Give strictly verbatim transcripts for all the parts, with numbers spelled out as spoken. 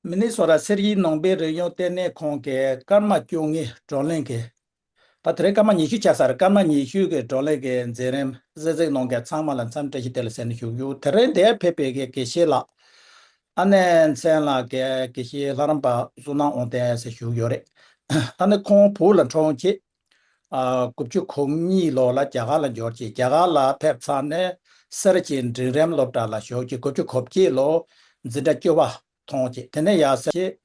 མི་ནི་སོ་ཊ་སེར་བྱེས་ནང་པའི་རིག་གཞུང་ལྟེ་གནས་ཁང་གི་སྐར་མ་བཅོ་ལྔའི་བགྲོ་གླེང་གི། ད་དེ་རིང་སྐར་མ་ཉི་ཤུ་ཆགས་ཚར། སྐར་མ་ཉི་ཤུ་གི་བགྲོ་གླེང་གི་མཛད་རིམ་གཟིགས་གཟིགས་གནང་མཁན་ཚང་མ་ལ་འཚམས་འདྲི་བཀྲ་ཤིས་བདེ་ལེགས་ཟེར་ནས་ཞུ་རྒྱུ། དེ་རིང་འདིར་ཕེབས་པའི་གི་དགེ་བཤེས་ལགས། ཨ་ནེ་མཚན་ལགས་ཀྱིས་དགེ་བཤེས་ལྷ་རམས་པ་བསོད་ནམས་དབང་ལྡན་ཟེར་ཞུ་གི་ཡོད་རེད། ཨ་ནེ་ཁོང་བོད་ལ་འཁྲུངས་བྱས། ཨ། དགུ་བཅུ་གོ་གཉིས་ལོ་ལ་རྒྱ་གར་ལ་འབྱོར་བྱས། རྒྱ་གར་ལ་ཕེབས་ཚར་ནས་སེར་བྱེས་འབྲིང་རིམ་སློབ་གྲྭ་ལ་ཞུགས་བྱས། དགུ་བཅུ་གོ་བརྒྱད་ལོ་འཛིན་གྲྭ་བཅུ་པ་མཐོང་བྱས། དེ་ནས་ཡར་སེར་བྱེས་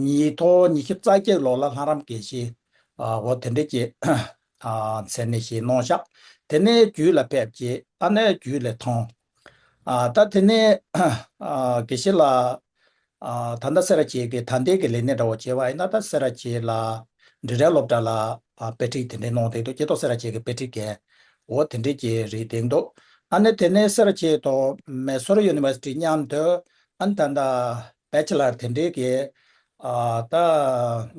ཉིས་སྟོང་ཉི་ཤུ་རྩ་བརྒྱད་ལོ་ལ་ལྷ་རམས་དགེ་བཤེས། ཨ། འོ་དེ་འདྲ་ཅིག་ཨ། མཚན་གནས་ཞིག་གནང་ཤག་དེ་ནས་རྒྱུད་ལ་ཕེབས་བྱས། ཨ་ནེ་རྒྱུད་ལ་མཐོང་། ཨ། ད་དེ་ནས་ཨ། དགེ་བཤེས་ལགས། ཨ། ད་ལྟ་སེ་ར་བྱེས་ཀྱི་ད་ལྟའི་གི་ལས་གནས་འདྲ་བོ་བྱས་པ་ཡིན་ན། ད་སེ་ར་བྱེས་ལ་འབྲིང་རིམ་སློབ་གྲྭ་ལ། ཨ། དཔེ་ཁྲིད་དེ་འདྲའི་གནང་བསྡད་འདུག་སྐྱེ་སྟོབས་སེ་ར་བྱེས་ཀྱི་དཔེ་ཁྲིད་མཁན། འོ་དེ་འདྲའི་ཅིག་རེད་བསྡད་འདུག་ཨ་ནེ་དེ་ནས་སེ་ར་བྱེས་དང་མེ་སོར་ཡུ་ནི་ཝར་སི་ཊི་མཉམ་དུ། ཨ་ནེ་ད་ལྟ་བྷེ་ཆེ་ལར་དེ་འདྲའི་གི། ཨ། ད་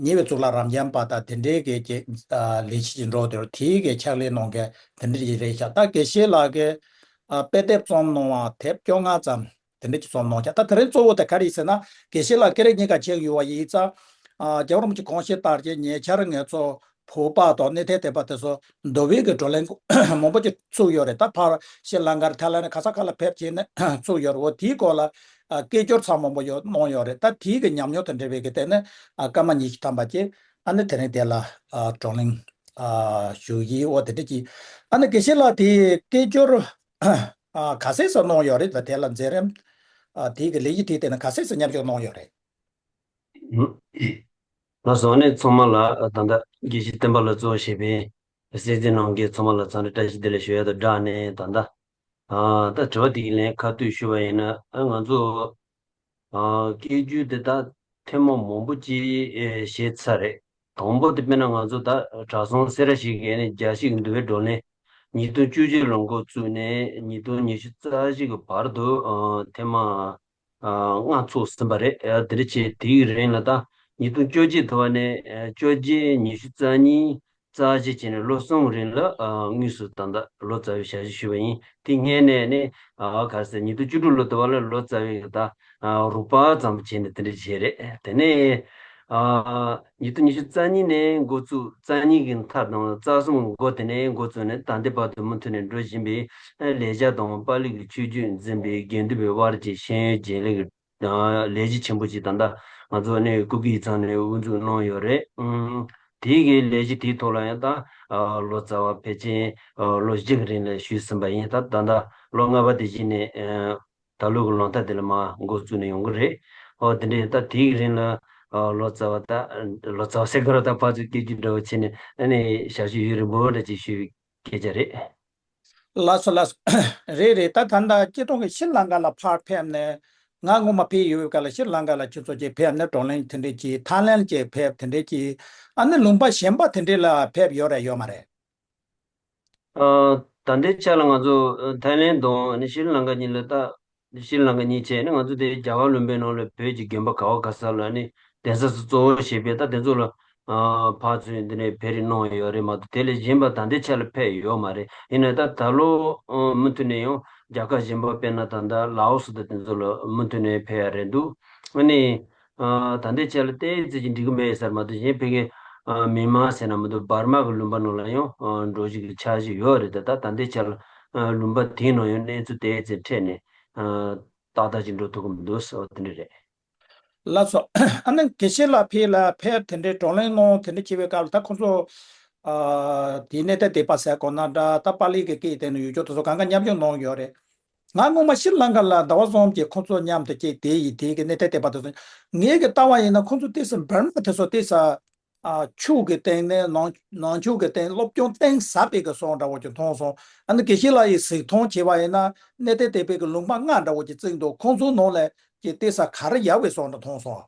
ཉེ་བའི་གཙུག་ལག་རབ་འབྱམས་པ་དང་དེ་འདྲའི་གི་ཅིག་ཨ། ལས་གཞི་ཅིག་འགྲོ་འདུག་དེའི་གི་ཕྱག་ལས་གནང་མཁན་དེ་འདྲ་ཅིག་རེད་ཤག་ད་དགེ་བཤེས་ལགས་ཀྱིས། ཨ། དཔེ་དེབ་རྩོམ་གནང་བ་དེབ་བཅོ་ལྔ་ཙམ་དེ་འདྲ་ཅིག་རྩོམ་གནང་ཤག་ད་དེ་རིང་གཙོ་བོ་དེ་ག་རེ་ཟེར་ན། དགེ་བཤེས་ལགས་སྐད་རིགས་གཉིས་ཀ་མཁྱེན་ཡོད་པ་ཡིན་ཙང་། ཨ། རྒྱལ་བ་རིན་པོ་ཆེ་དགོངས་བཞེད་ལྟར་གྱི་ཉེ་ཆར་ང་ཚོ་བོད་པ་དང་གནས་ཐད་དད་པ་དེ་ཚོ་འདུ་བའི་གི་བགྲོ་གླེང་མང་པོ་ཅིག་ཚུགས་ཡོད་རེད། ད་ཕར་ཤྲི་ལང་ཀར་ཐའི་ལན་ག་ས་ག་ལ་ཕེབས་བྱས་ནས་ཚུགས་ཡོད་རེད། འོ་དེའི་སྐོར་ལ། ཨ། སྐད་སྒྱུར་ཚང་མང་པོ་ཡོད་གནང་ཡོད་རེད། ད་དེའི་གི་ཉམས་མྱོང་དང་འབྲེལ་བའི་གི་སྟེང་ནས། ཨ། སྐར་མ་ཉི་ཤུ་ཐམ་པ་ཅིག་ཨ་ནི་དེ་རིང་དེ་ལ། ཨ། བགྲོ་གླེང་། ཨ། ཞུ་ཡི། འོ་དེ་འདྲ་ཅིག་ཨ་ནི་དགེ་བཤེས་ལགས་དེ་སྐད་སྒྱུར། ཨ། ག་ཚད་ཙམ་གནང་ཡོད་རེད། ད་དེ་ལ་མཛད་རིམ། ཨ། དེའི་གི་ལས་གཞི་དེའི་སྟེང་ནས་ག་ཚད་ཙམ་མཉམ་ཞུགས་གནང་ཡོད་རེད། ལགས་སོ། ཨ་ནི་ཚང་མ་ལ་ད་ལྟ་དགེ་བཤེས་བསྟན་པ་ལགས་གཙོ་བྱས་པའི་སྲིད་འཛིན་ནང་གི་ཚང་མ་ལ་འཚམས་འདྲི་བཀྲ་ཤིས་བདེ་ལེགས་ཞུ་ཡ་དང་སྦྲགས་ནས། ད་ལྟ། ཨ། ད་དྲི་བ་དེའི་ལན་ཁ་ཐུག་ཞུ་བ་ཡིན་ན། ཨ། ང་ཚོ། ཨ། སྐད་སྒྱུར་དེ་ད་ཐེངས་མ་མང་པོ་ཅིག་ཨེ། བྱས་ཚར་རེད། དང་པོ་དེ་དཔེར་ན་ང་ཚོ་ད་གྲྭ་ཚང་སེ་ར་བྱེས་ཀྱི་ཨ་ནི་རྒྱལ་སྤྱིའི་འདུ་བའི་བགྲོ་གླེང་ཉིས་སྟོང་བཅུ་གཅིག་ལོ་འགོ་བཙུགས་ནས་ཉིས་སྟོང་ཉི་ཤུ་རྩ་གཅིག་གི་བར་དུ། ཨ། ཐེངས་མ། ཨ། ལྔ་ཚོགས་ཟིན་པ་རེད། ཨ། དེ་འདྲ་བྱས། དེའི་རིང་ལ་ད་ཉིས་སྟོང་བཅོ་གཅིག་ཐུག་པ་ནས། ཨ། བཅོ་བརྒྱད། ཉི་ཤུ་རྩ་གཉིས། རྩ་བཞི་བྱས་ནས་ལོ་གསུམ་རིང་ལ། ཨ། དངོས་སུ་ད་ལྟ་ལོ་ཙཱ་བའི་ཞབས་ཕྱི་ཞུས་པ་ཡིན། དེ་སྔོན་ནས་ནི། ཨ། ག་རེ་ཟེར། ཉིས་སྟོང་བཅུ་དྲུག་ལོ་དུ་བ་ལ་ལོ་ཙཱ་བའི་ད། ཨ། རོགས་པ་ཙམ་བྱས་ནས་དེ་འདྲ་བྱས་རེད། དེ་ནས། ཨ། ཉིས་སྟོང་ཉི་ཤུ་རྩ་གཉིས་ནས་འགོ་བཙུགས། རྩ་གཉིས་ཀྱི་མཐའ་དང་རྩ་གསུམ་འགོ་དེ་ནས་འགོ་བཙུགས་ནས་ད་ལྟའི་བར་དུ་མུ་མཐུད་ནས་འགྲོ་བཞིན་པའི་ལས་བྱ་དང་པཱ་ལི་གི་ཆོས་བརྒྱུད་འཛིན་པའི་དགེ་འདུན་པའི་དབར་གྱི་ཤེས་ཡོན་བརྗེ་ལེན་གྱི། ཨ། ལས་གཞི་ཆེན་པོ་ཅིག་ད་ལྟ་ང་ཚོ་ནས་སྐུ་སྒེར་ཡིག་ཚང་ནས་དབུ་འཛུགས་གནང་ཡོད་རེད། ཨང་། དེའི་གི་ལས་གཞི་དེའི་ཐོག་ལ་ཡང་ད། ཨ། ལོ་ཙཱ་བ་ཕལ་ཆེར། ཨ། ལོ་བཞི་གི་རིང་ལ་ཞུས་ཟིན་པ་ཡིན། ད་ད་ལྟ་ལོ་ལྔ་པ་དེ་བཞིན་ནས། ཨ། ད་ལོ་གི་ལོ་མཐའ་དེ་ལ་མར་འགོ་བཙུགས་ནས་ཡོང་གི་རེད། ཨོ་དེ་འདྲའི་ད་དེའི་རིང་ལ། ཨ། ལོ་ཙཱ་བ་ད། ལོ་ཙཱ་བ་ཟེར་དགོས་རེད། ད་ཕར་ཚུར་སྐད་སྒྱུར་འདྲ་བོ་བྱས་ནས། ཨ་ནི་ཞབས་ཞུ་ཡུན་རིང་པོ་འདྲ་ཅིག་ཞུས་པའི་སྐད་ཆ་རེད། ལགས་སོ། ལགས་སོ། རེད་རེད། ད་ད་ལྟ་སྤྱིར་བཏང་གི་ཤྲི་ལང་ཀ་ལ་ཕར་ཕེབས་ནས། ང་སྔོན་མ་ཕེབས་ཡོད་པའི་སྐབས་ལ་ཤྲི་ལང་ཀ་ལ་ཁྱེད་ཚོ་ཅིག་ཕེབས་ནས་བགྲོ་གླེང་དེ་འདྲས་ཀྱིས། ཐའི་ལེན་ཅིག་ཕེབས། དེ་འདྲས་ཀྱིས། ཨ་ནི་ལུང་པ་གཞན་པ་དེ་འདྲས་ལ་ཕེབས་ཡོད་རེད་ཡོད་མ་རེད། ཨ། ད་ལྟའི་ཆ་ལ་ང་ཚོ་ཐའི་ལེན་དང་ཨ་ནི་ཤྲི་ལང་ཀ་གཉིས་ལ། ད་ཤྲི་ལང་ཀ་གཉིས་བྱས་ནས་ང་ཚོ་དེ་རྒྱ་གར་ལུང་པའི་ནང་ལ་བོད་ཀྱི་དགོན་པ་ག་བ་ག་ས་ལ་ནི་གདན་ས་སུ་གཙོ་བོ་བྱས་པས། ད་དེ་ཚོ་ལ། ཨ། ཕར་ཚུར་འདི་ནས་ཕེབས་རེས་གནང་ཡོད་རེད་མ་གཏོགས། དེ་ལས་གཞན་པ་ད་ལྟའི་ཆ་ལ་ཕེབས་ཡོད་མ་རེད། ཡིན་ནའི་ད་ད་ལོ། ཨ། མུ་མཐུད་ནས་ཡང་རྒྱལ་ཁབ་གཞན་པ། དཔེར་ན་ད་ལྟ་ལའོ་སི་དང་དེ་ཚོ་ལ་མུ་མཐུད་ནས་ཕེབས་ཡ་རེད་འདུག་ཨ་ནི། ཨ། ད་ལྟའི་ཆ་ལ་ཏོག་ཙམ་ཅིག་འགྲིག་གི་མེད་ཟེར་མ་གཏོགས། གཞན་ཕ་གི། ཨ། མེན་མར་ཟེར་ན་མི་འདུག་འབར་མ་གི་ལུང་པ་ནང་ལ་ཡང་། ཨ། འགྲོ་བཞིན་གྱི་འཆར་གཞི་ཡོད་རེད། ད་ད་ལྟའི་ཆ་ལ། ཨ། ལུང་པ་དེའི་ནང་ཡང་གནས་ཚུལ་ཏོག་ཙམ་འཕྲད་ནས། ཨ། ཏག་ཏག་ཅིག་འགྲོ་ཐུབ་ཀྱི་མི་འདུག་ཟེར་བ་དེ་འདྲ་རེད། ལགས་སོ། ཨ་ནི་དགེ་བཤེས་ལགས་ཕར་ལ་ཕེབས། དེ་འདྲའི་བགྲོ་གླེང་གནང་། དེ་འདྲ་བྱེད་པའི་སྐབས་ལ་ད་ཁོང་ཚོ། ཨ། དེའི་གནས་ཐད་དད་པ་ཟེར་དགོས་ན་འདྲ། ད་པཱ་ལི་གི་སྐད་དེ་ནས་ཡུལ་ཕྱོགས་དེ་ཚོ་གང་ག་མཉམ་ཞུགས་གནང་ཡོད་རེད། ང་སྔོན་མ་ཤྲི་ལང་ཀ་ལ་ཟླ་བ་གསུམ་ཅིག་ཁོང་ཚོ་མཉམ་དུ་ཅིག་བསྡད་ཡིན། དེའི་གི་གནས་ཐད་དད་པ་དེ་ཚོ། ངའི་གི་ལྟ་བ་ཡིན་ན་ཁོང་ཚོ་ཏོག་ཙམ་འབར་མ་དེ་ཚོ་ཏོག་ཙམ། ཨ། ཆུ་གི་སྟེང་ནས། ནང་ནང་ཆུ་གི་སྟེང་སློབ་སྦྱོང་གཏིང་ཟབ་པའི་གི་བཟོ་འདྲ་བོ་ཅིག་མཐོང་སོང་། ཨ་ནི་དགེ་བཤེས་ལགས་ཡིས་གཟིགས་མཐོང་བྱས་པ་ཡིན་ན། གནས་ཐད་དད་པའི་གི་ལུང་པ་ལྔ་འདྲ་བོ་ཅིག་བརྩིས་འདུག་ཁོང་ཚོའི་ནང་ལ་ཅིག་ཏོག་ཙམ་ག་རེ་ཡག་པའི་བཟོ་འདྲ་མཐོང་སོང་།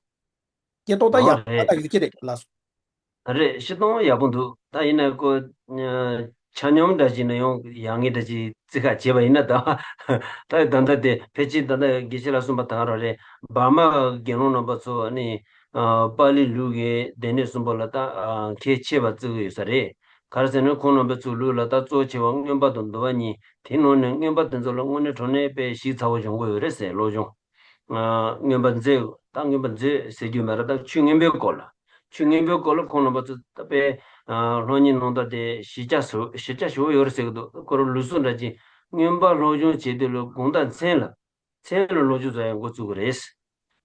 ཀྱེ་ཏོ་ད་ཨོ་ཡག་པོ་རེད། ད་ཡོད་ཀྱི་རེད་ལགས་སོ། རེད། སྤྱིར་བཏང་ཡག་པོ་འདུག་ད་ཡིན་ན་ཁོ། ཨ། ཆ་སྙོམས་འདྲ་ཞིག་ན་ཡང་ཡག་ངེས་འདྲ་ཞིག་བརྩི་ཁ་བྱས་པ་ཡིན་ན། ད་ད་ད་ལྟ་དེ་ཕལ་ཆེར་ད་ལྟ་དགེ་བཤེས་ལགས་གསུངས་པ་དང་ར་རེད། འབར་མ་དགེ་སློང་རྣམ་པ་ཚོ་ནི། ཨ། པཱ་ལི་ལུགས་ཀྱི་སྡེ་སྣོད་གསུམ་པོ་ལ་ད། ཨ། ཁས་འཆེ་བ་བརྩི་གི་ཡོད་ས་རེད། ག་རེ་ཟེར་ན་ཁོང་རྣམ་པ་ཚོའི་ལུགས་ལ་ད་གཙོ་ཆེ་བ་མངོན་པ་དང་འདུལ་བ་གཉིས། དེའི་ནང་ནས་མངོན་པ་དེ་ཚོ་ལ་དངོས་གནས་དྲང་གནས་དཔེ་ཞིབ་ཚགས་པོ་སྦྱོང་དགོས་ཡོད་རེད་ཟེར། སློབ་སྦྱོང་། ཨ་མངོན་པ་མཛོད། ད་མངོན་པ་མཛོད་ཟེར་རྒྱུ་མ་རེད། ད་ཆོས་མངོན་པའི་སྐོར་ལ། ཆོས་མངོན་པའི་སྐོར་ལ་ཁོང་རྣམ་པ་ཚོ་ད་དཔེ་ཨ་སློབ་གཉེར་གནང་སྟངས་དེ་ཞིབ་ཆ་ཞུ་ཞིབ་ཆ་ཞུ་ཡོད་རེད་ཟེར་གི་འདུག་ཁོ་རང་ལུགས་སྲོལ་འདྲ་ཅིག་མངོན་པ་སློབ་སྦྱོང་བྱེད་དུས་ལ་དགོང་དག་མཚན་ལ། མཚན་ལ་སློབ་སྦྱོང་བཟོ་ཡ་འགོ་བཙུགས་ཀྱི་རེད།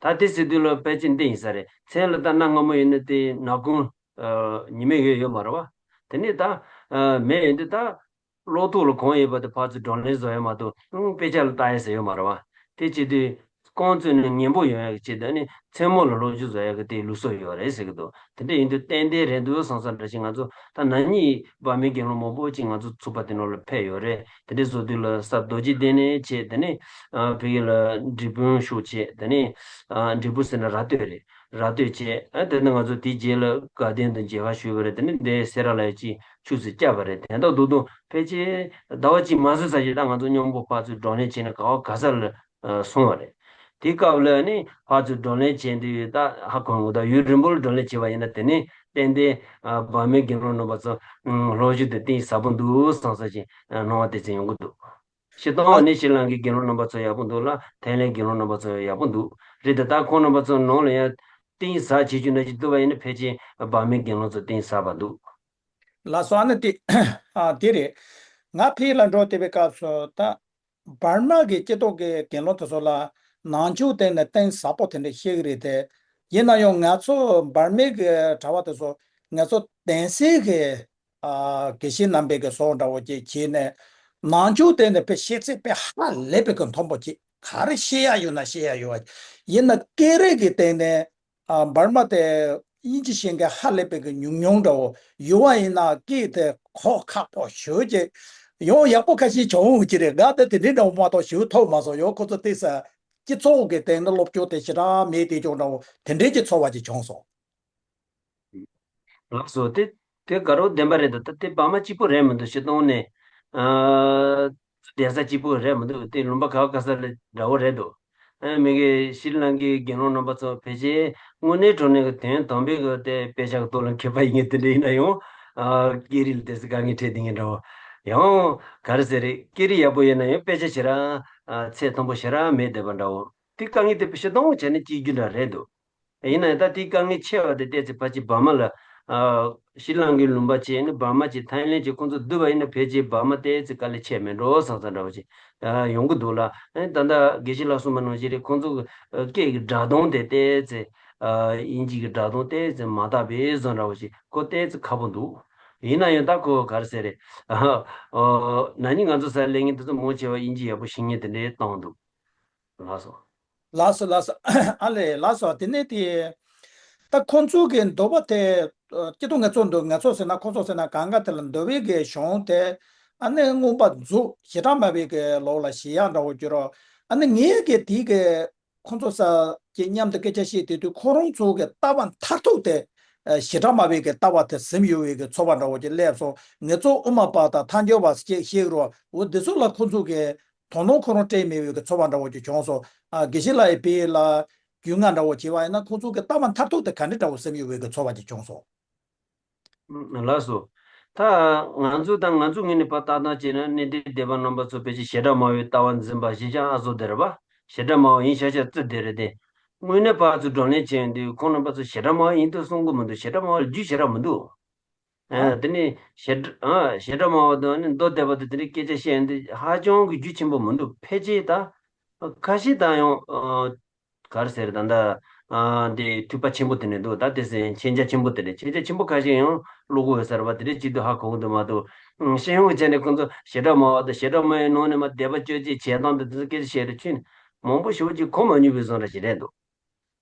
ད་དེ་ཟེར་དུས་ལ་ཕལ་ཆེར་འདི་ཡིན་ས་རེད། མཚན་ལ་ད་གནའ་སྔ་མོ་ཡིན་ན་དེ་ནག་ཁུང་ཉི་མའི་འོད་ཡོད་མ་རེད་བ། དེ་ནས་ད་མེ་ཡིན་དུས་ད་གློག་ཐོག་ལ་གང་ཡོད་པ་དེ་ཕར་ཚུར་བགྲོ་གླེང་བཟོ་ཡ་མ་གཏོགས་ཨང་དཔེ་ཆ་ལ་ལྟ་ཡ་ཟེར་ཡོད་མ་རེད་བ། དེ་བྱེད་དུས་རྐང་བཙུགས་ནས་ངན་པོ་ཡོང་ཡ་གི་ཆེད་དུ་ནི་མཚན་མོ་ལ་སློབ་སྦྱོང་བཟོ་ཡ་གི་དེ་ལུགས་སྲོལ་ཡོད་རེད་ཟེར་གི་འདུག་དེ་འདྲ་ཡིན་དུས་ཏན་ཏན་རེད་འདུག་བསམ་བསམ་འདྲ་ཞིག་ང་ཚོ་ད་ན་ནིང་བར་མའི་དགེ་སློང་མང་པོ་ཅིག་ང་ཚོ་ཚོགས་པ་དེ་ནང་ལ་ཕེབས་ཡོད་རེད། དེ་འདྲ་བཟོ་དུས་ལ་ས་རྡོ་རྗེ་གདན་ནས་བྱས། དེ་ནས་ཨ་བོད་ཡིག་ལ་འབྲས་སྤུངས་ཤོག་བྱས། དེ་ནས་ཨ་འབྲས་སྤུངས་ཟེར་ན་ར་སྟོད་རེད། ར་སྟོད་བྱས། ཨ་དེ་ནས་ང་ཚོ་དེའི་རྗེས་ལ་དགའ་ལྡན་དུ་མཇལ་ཁ་ཞུས་པ་རེད། དེ་ནས་འདི་སེ་ར་ལ་ཡ་ཅིག་ཆུ་ཚོད་བཅར་བ་རེད། དེ་འདྲ་འདུག་འདུག་ཕལ་ཆེར་ཟླ་བ་གཅིག་མ་ཟིན་ཙམ་ཞིག་ད་ང་ཚོ་མཉམ་པོ་ཕར་ཚུར་བགྲོ་གླེང་བྱས་ནས་ག་བ་ག་ས་ལ་ཨ་སོང་བ་རེད། དེའི་སྐབས་ལ་ནི་ཕར་ཚུར་བགྲོ་གླེང་བྱས་དུས་ད་ཧ་གོ་འོང་། ད་ཡུན་རིང་པོར་བགྲོ་གླེང་བྱས་པ་ཡིན་ན་དེ་ནི་ཏན་ཏན་ཨ་བར་མའི་དགེ་སློང་རྣམ་པ་ཚོ་ཨ་སློབ་སྦྱོང་དེ་གཏིང་ཟབ་པོ་འདུག་བསམ་ས་ཞིག་ཨ་སྣང་བ་དེ་ཚོ་ཡོང་གི་འདུག་སྤྱིར་བཏང་ཨ་ནི་ཤྲི་ལང་ཀའི་དགེ་སློང་རྣམ་པ་ཚོ་ཡག་པོ་འདུག་ལ། ཐའི་ལེན་དགེ་སློང་རྣམ་པ་ཚོ་ཡག་པོ་འདུག་རེད་དེ། ད་ཁོང་རྣམ་པ་ཚོ་ནང་ལ་ཡང་གཏིང་ཟབ་བྱེད་རྒྱུ་ན་ཅིག་འདུག་པ་ཡིན་ན་ཕལ་ཆེར་བར་མའི་དགེ་སློང་ཚོ་གཏིང་ཟབ་པ་འདུག་ལགས་སོ། ཨ་ནི་དེ་ཨ་དེ་རེད། ང་ཕ་གི་ལ་འགྲོ་བསྡད་པའི་སྐབས་སུ་ད་བར་མ་གི་སྐྱེ་ཐོག་གི་དགེ་སློང་དེ་ཚོ་ལ་ནང་ཆོས་སྟེང་ནས་གཏིང་ཟབ་པོ་དེ་འདྲ་ཤེས་ཀྱི་རེད་དེ། ཡིན་ན་ཡང་ང་ཚོ་བར་མའི་གི་གྲྭ་པ་དེ་ཚོ་ང་ཚོ་གདན་སའི་གི་ཨ་དགེ་བཤེས་རྣམ་པའི་གི་ཟོག་འདྲ་བོ་ཅིག་བྱས་ནས་ནང་ཆོས་སྟེང་ནས་དཔེ་ཤེས་ཚད་དཔེ་ཧ་ལས་པའི་གི་མཐོན་པོ་ཅིག་ག་རེ་ཤེས་ཡ་ཡོད་ན་ཤེས་ཡ་ཡོད་པ། ཡིན་ན་སྐད་རིགས་ཀྱི་སྟེང་ནས་ཨ་འབར་མ་དེ་དབྱིན་ཇི་ཤེས་མཁན་ཧ་ལས་པའི་གི་ཉུང་ཉུང་འདྲ་བོ་ཡོད་པ་ཡིན་ན་སྐད་དེ་གོ་ཁག་པོ་ཞེ་ཅིག་ཡང་ཡག་པོ་ཁ་ཤས་བྱུང་གི་རེད། ང་ད་དེ་འདྲའི་འདྲ་བོ་མ་གཏོགས་ཞེ་ཐོབ་མ་སོང་། ཡང་ཁོ་ཚོ་དེ་ས་སྤྱི་ཚོགས་ཀྱི་སྟེང་ནས་སློབ་སྦྱོང་དེ་ཞེ་དྲག་མེད་དེ་ཅུང་འདྲ་བོ་དེ་འདྲའི་གི་ཚོར་བ་ཅིག་བྱུང་སོང་། ལགས་སོ། དེ་དེ་དགའ་རབ་བདེན་པ་རེད་དོ། ད་དེ་བར་མ་གཅིག་པུ་རེད་མི་འདུག་སྤྱིར་བཏང་ནས་ཨ་གདན་ས་གཅིག་པུ་རེད་མི་འདུག་དེ་ལུང་པ་ག་བ་ག་ས་ལ་འདྲ་བོ་རེད་འདུག་ཨ་མི་གི་ཤྲི་ལང་ཀའི་དགེ་སློང་རྣམ་པ་ཚོ་ཕལ་ཆེར་དངོས་གནས་དྲང་གནས་ཀྱི་དོན་དམ་པའི་གི་དེ་དཔེ་ཆ་གི་ཐོག་ལ་མཁས་པ་ཡིན་མཁན་དེ་འདྲ་ཡིན་ན་ཡང་ཨ་སྐད་རིགས་ལ་དེ་ཚོ་དཀའ་ངལ་འཕྲད་བསྡད་མཁན་འདྲ་བོ། ཡང་ག་རེ་ཟེར་རེད། སྐད་རིགས་ཡག་པོ་ཡོད་ན་ཡང་དཔེ་ཆ་ཞེ་དྲག་ཨ་ཚད་མཐོན་པོ་ཞེ་དྲག་མེད་བསྡད་པ་འདྲ་བོ། དེ་དཀའ་ངལ་དེ་སྤྱིར་བཏང་བྱས་ན་སྐྱེ་རྒྱུ་འདྲ་རེད་འདུག་ཡིན་ན་ད་དེའི་དཀའ་ངལ་ཆེ་བ་དེ་ཏོག་ཙམ་ཕལ་ཆེར་འབར་མ་ལ། ཨ་ཤྲི་ལང་ཀའི་ལུང་པ་བྱས་ནས་འབར་མ་བྱས། ཐའི་ལེན་བྱས། ཁོང་ཚོ་བསྡུར་བ་ཡིན་ན་ཕལ་ཆེར་འབར་མ་ཏོག་ཙམ་དཀའ་ལས་ཆེ་མེད་འགྲོ་བསམ་བསམ་འདྲ་བོ་ཞིག་ཨ་ཡོང་གི་འདུག་ལ། ཨ་ད་ལྟ་དགེ་བཤེས་ལགས་གསུངས་པ་ནང་བཞིན་རེད། ཁོང་ཚོ་གི་ཨ་སྐད་ཀྱི་སྒྲ་གདངས་དེ་ཏོག་ཙམ་ཨ་དབྱིན་ཇི་གི་སྒྲ་གདངས་ཏོག་ཙམ་མ་དག་པའི་བཟོ་འདྲ་བོ་ཞིག་ཁོ་ཏོག་ཙམ་ཁག་པོ་འདུག་ཡིན་ན་ཡང་ད་ཁོ་ག་རེ་ཟེར་རེད། ཨ་ཨ་ན་ནིང་ང་ཚོ་སར་སླེབས་མཁན་དེ་ཚོ་མང་ཆེ་བ་དབྱིན་ཇི་ཡག་པོ་ཤེས་མཁན་དེ་འདྲའི་བཏང་འདུག་ལགས་སོ། ལགས་སོ། ལགས་སོ། ཨ་ལས། ལགས་སོ། དེ་ནས་དེ་ད་ཁོང་ཚོ་གི་འདོད་པ་དེ་ཨ་སྐྱིད་སྡུག་ངལ་འཚོ་འདུག་ངལ་འཚོ་ཟེར་ན་ཁོང་ཚོ་ཟེར་ན་གང་ག་དེ་ལ་འདོད་པའི་གི་གཞུང་དེ་ཨ་ནི་མངོན་པ་མཛོད་ཞེ་དྲག་སྨྲ་བའི་གི་ལོགས་ལ་ཞེ་དྲག་འདྲ་བོ་གྱུར་རོ། ཨ་ནི་ངས་གི་དེ་གི་ཁོང་ཚོ་ས་ཀྱི་མཉམ་དུ་སྐད་ཆ་བཤད་དུས་དུས་ཁོ་རང་ཚོ་གི་ལྟ་བ་མཐར་ཐུག་དེ་ཨ་ཞེ་དྲག་སྨྲ་བའི་གི་ལྟ་བ་དེ་ཟིན་ཡོད་པའི་གི་ཚོར་བ་འདྲ་བོ་ཅིག་སླེབས་སོང་། ངེད་ཚོ་དབུ་མ་པ་དང་ཐལ་འགྱུར་བ་ཞེས་བཤད་རོ། འོ་འདི་ཚོ་ལ་ཁོང་ཚོ་གི་དོ་སྣང་ཁོ་རང་སྤྲད་མེད་པའི་གི་ཚོར་བ་འདྲ་བོ་ཅིག་བྱུང་སོང་། ཨ་དགེ་བཤེས་ལགས་ཡི་བེ་ལ་རྒྱུས་མངའ་འདྲ་བོ་བྱས་པ་ཡིན་ན་ཁོང་ཚོ་གི་ལྟ་བ་མཐར་ཐུག་དེ་ག་འདྲ་འདྲ་བོ་ཟིན་ཡོད་པའི་གི་ཚོར་བ་ཅིག་བྱུང་སོང་། ལགས་སོ། ད་ང་ཚོ་དང་ང་ཚོ་ངོས་ནས་ཕར་ལྟ་སྟངས་བྱས་ན་གནས་བརྟན་སྡེ་པ་རྣམ་པ་ཚོ་ཕལ་ཆེར་བྱེ་བྲག་སྨྲ་བའི་ལྟ་བ་འཛིན་པ་གཞིས་ཆགས་ཨ་ཟོ་དེ་རེད་པ། བྱེ་བྲག་སྨྲ་བ་ཡིན་ཤག་ཤག་བརྩི་བསྡད་རེད་དེ། དངོས་གནས་ཕར་ཚུར་བགྲོ་གླེང་བྱས་ཡོང་དུས་ཁོང་རྣམ་པ་ཚོ་བྱེ་བྲག་སྨྲ་བ་ཡིན་དུ་གསུང་གི་མི་འདུག་བྱེ་བྲག་སྨྲ་བ་ལ་རྒྱུས་ཞེ་དྲག་མི་འདུག་ཨ་དེ་ནས་བྱེ་བྲག་ཨ་བྱེ་བྲག་སྨྲ་བ་དང་ནི་མདོ་སྡེ་པ་དང་དེ་འདྲའི་སྐད་ཆ་བཤད་ཡོང་དུས་ཧ་ཅང་གི་རྒྱུས་ཆེན་པོ་མི་འདུག་ཕལ་ཆེར་ད་ཁ་ཤས་ད་ཡང་ཨ་ག་རེ་ཟེར། ད་ལྟ་ཨ་འདི་ཐོས་པ་ཆེན་པོ་དེ་འདྲ་འདུག་ད་དེ་ཟེར་མཁྱེན་རྒྱ་ཆེན་པོ་དེ་འདྲ། མཁྱེན་རྒྱ་ཆེན་པོ་ཁ་ཤས་ཡང་བློ་ཁོག་ཡོད་ས་རེད་པ། དེ་འདྲ་བྱེད་དུས་ཧ་གོ་གི་འདུག་མ་གཏོགས། ཨང་། སྤྱི་ཡོངས་ཀྱི་ཆ་ནས་ཁོང་ཚོ་བྱེ་བྲག་སྨྲ་བ་དང་བྱེ་བྲག་སྨྲ་བའི་ནང་ནས་མར་སྡེ་པ་བཅོ་བརྒྱད་བྱེད་སྟངས་དེ་ཚོ་སྐད་ཆ་བཤད་དུས་ཁྱོན་ནས་མང་པོ་ཞེ་པོ་ཅིག་གོ་མ་མྱོང་བའི་བཟོ་འདྲ་ཞིག་རེད་འདུག་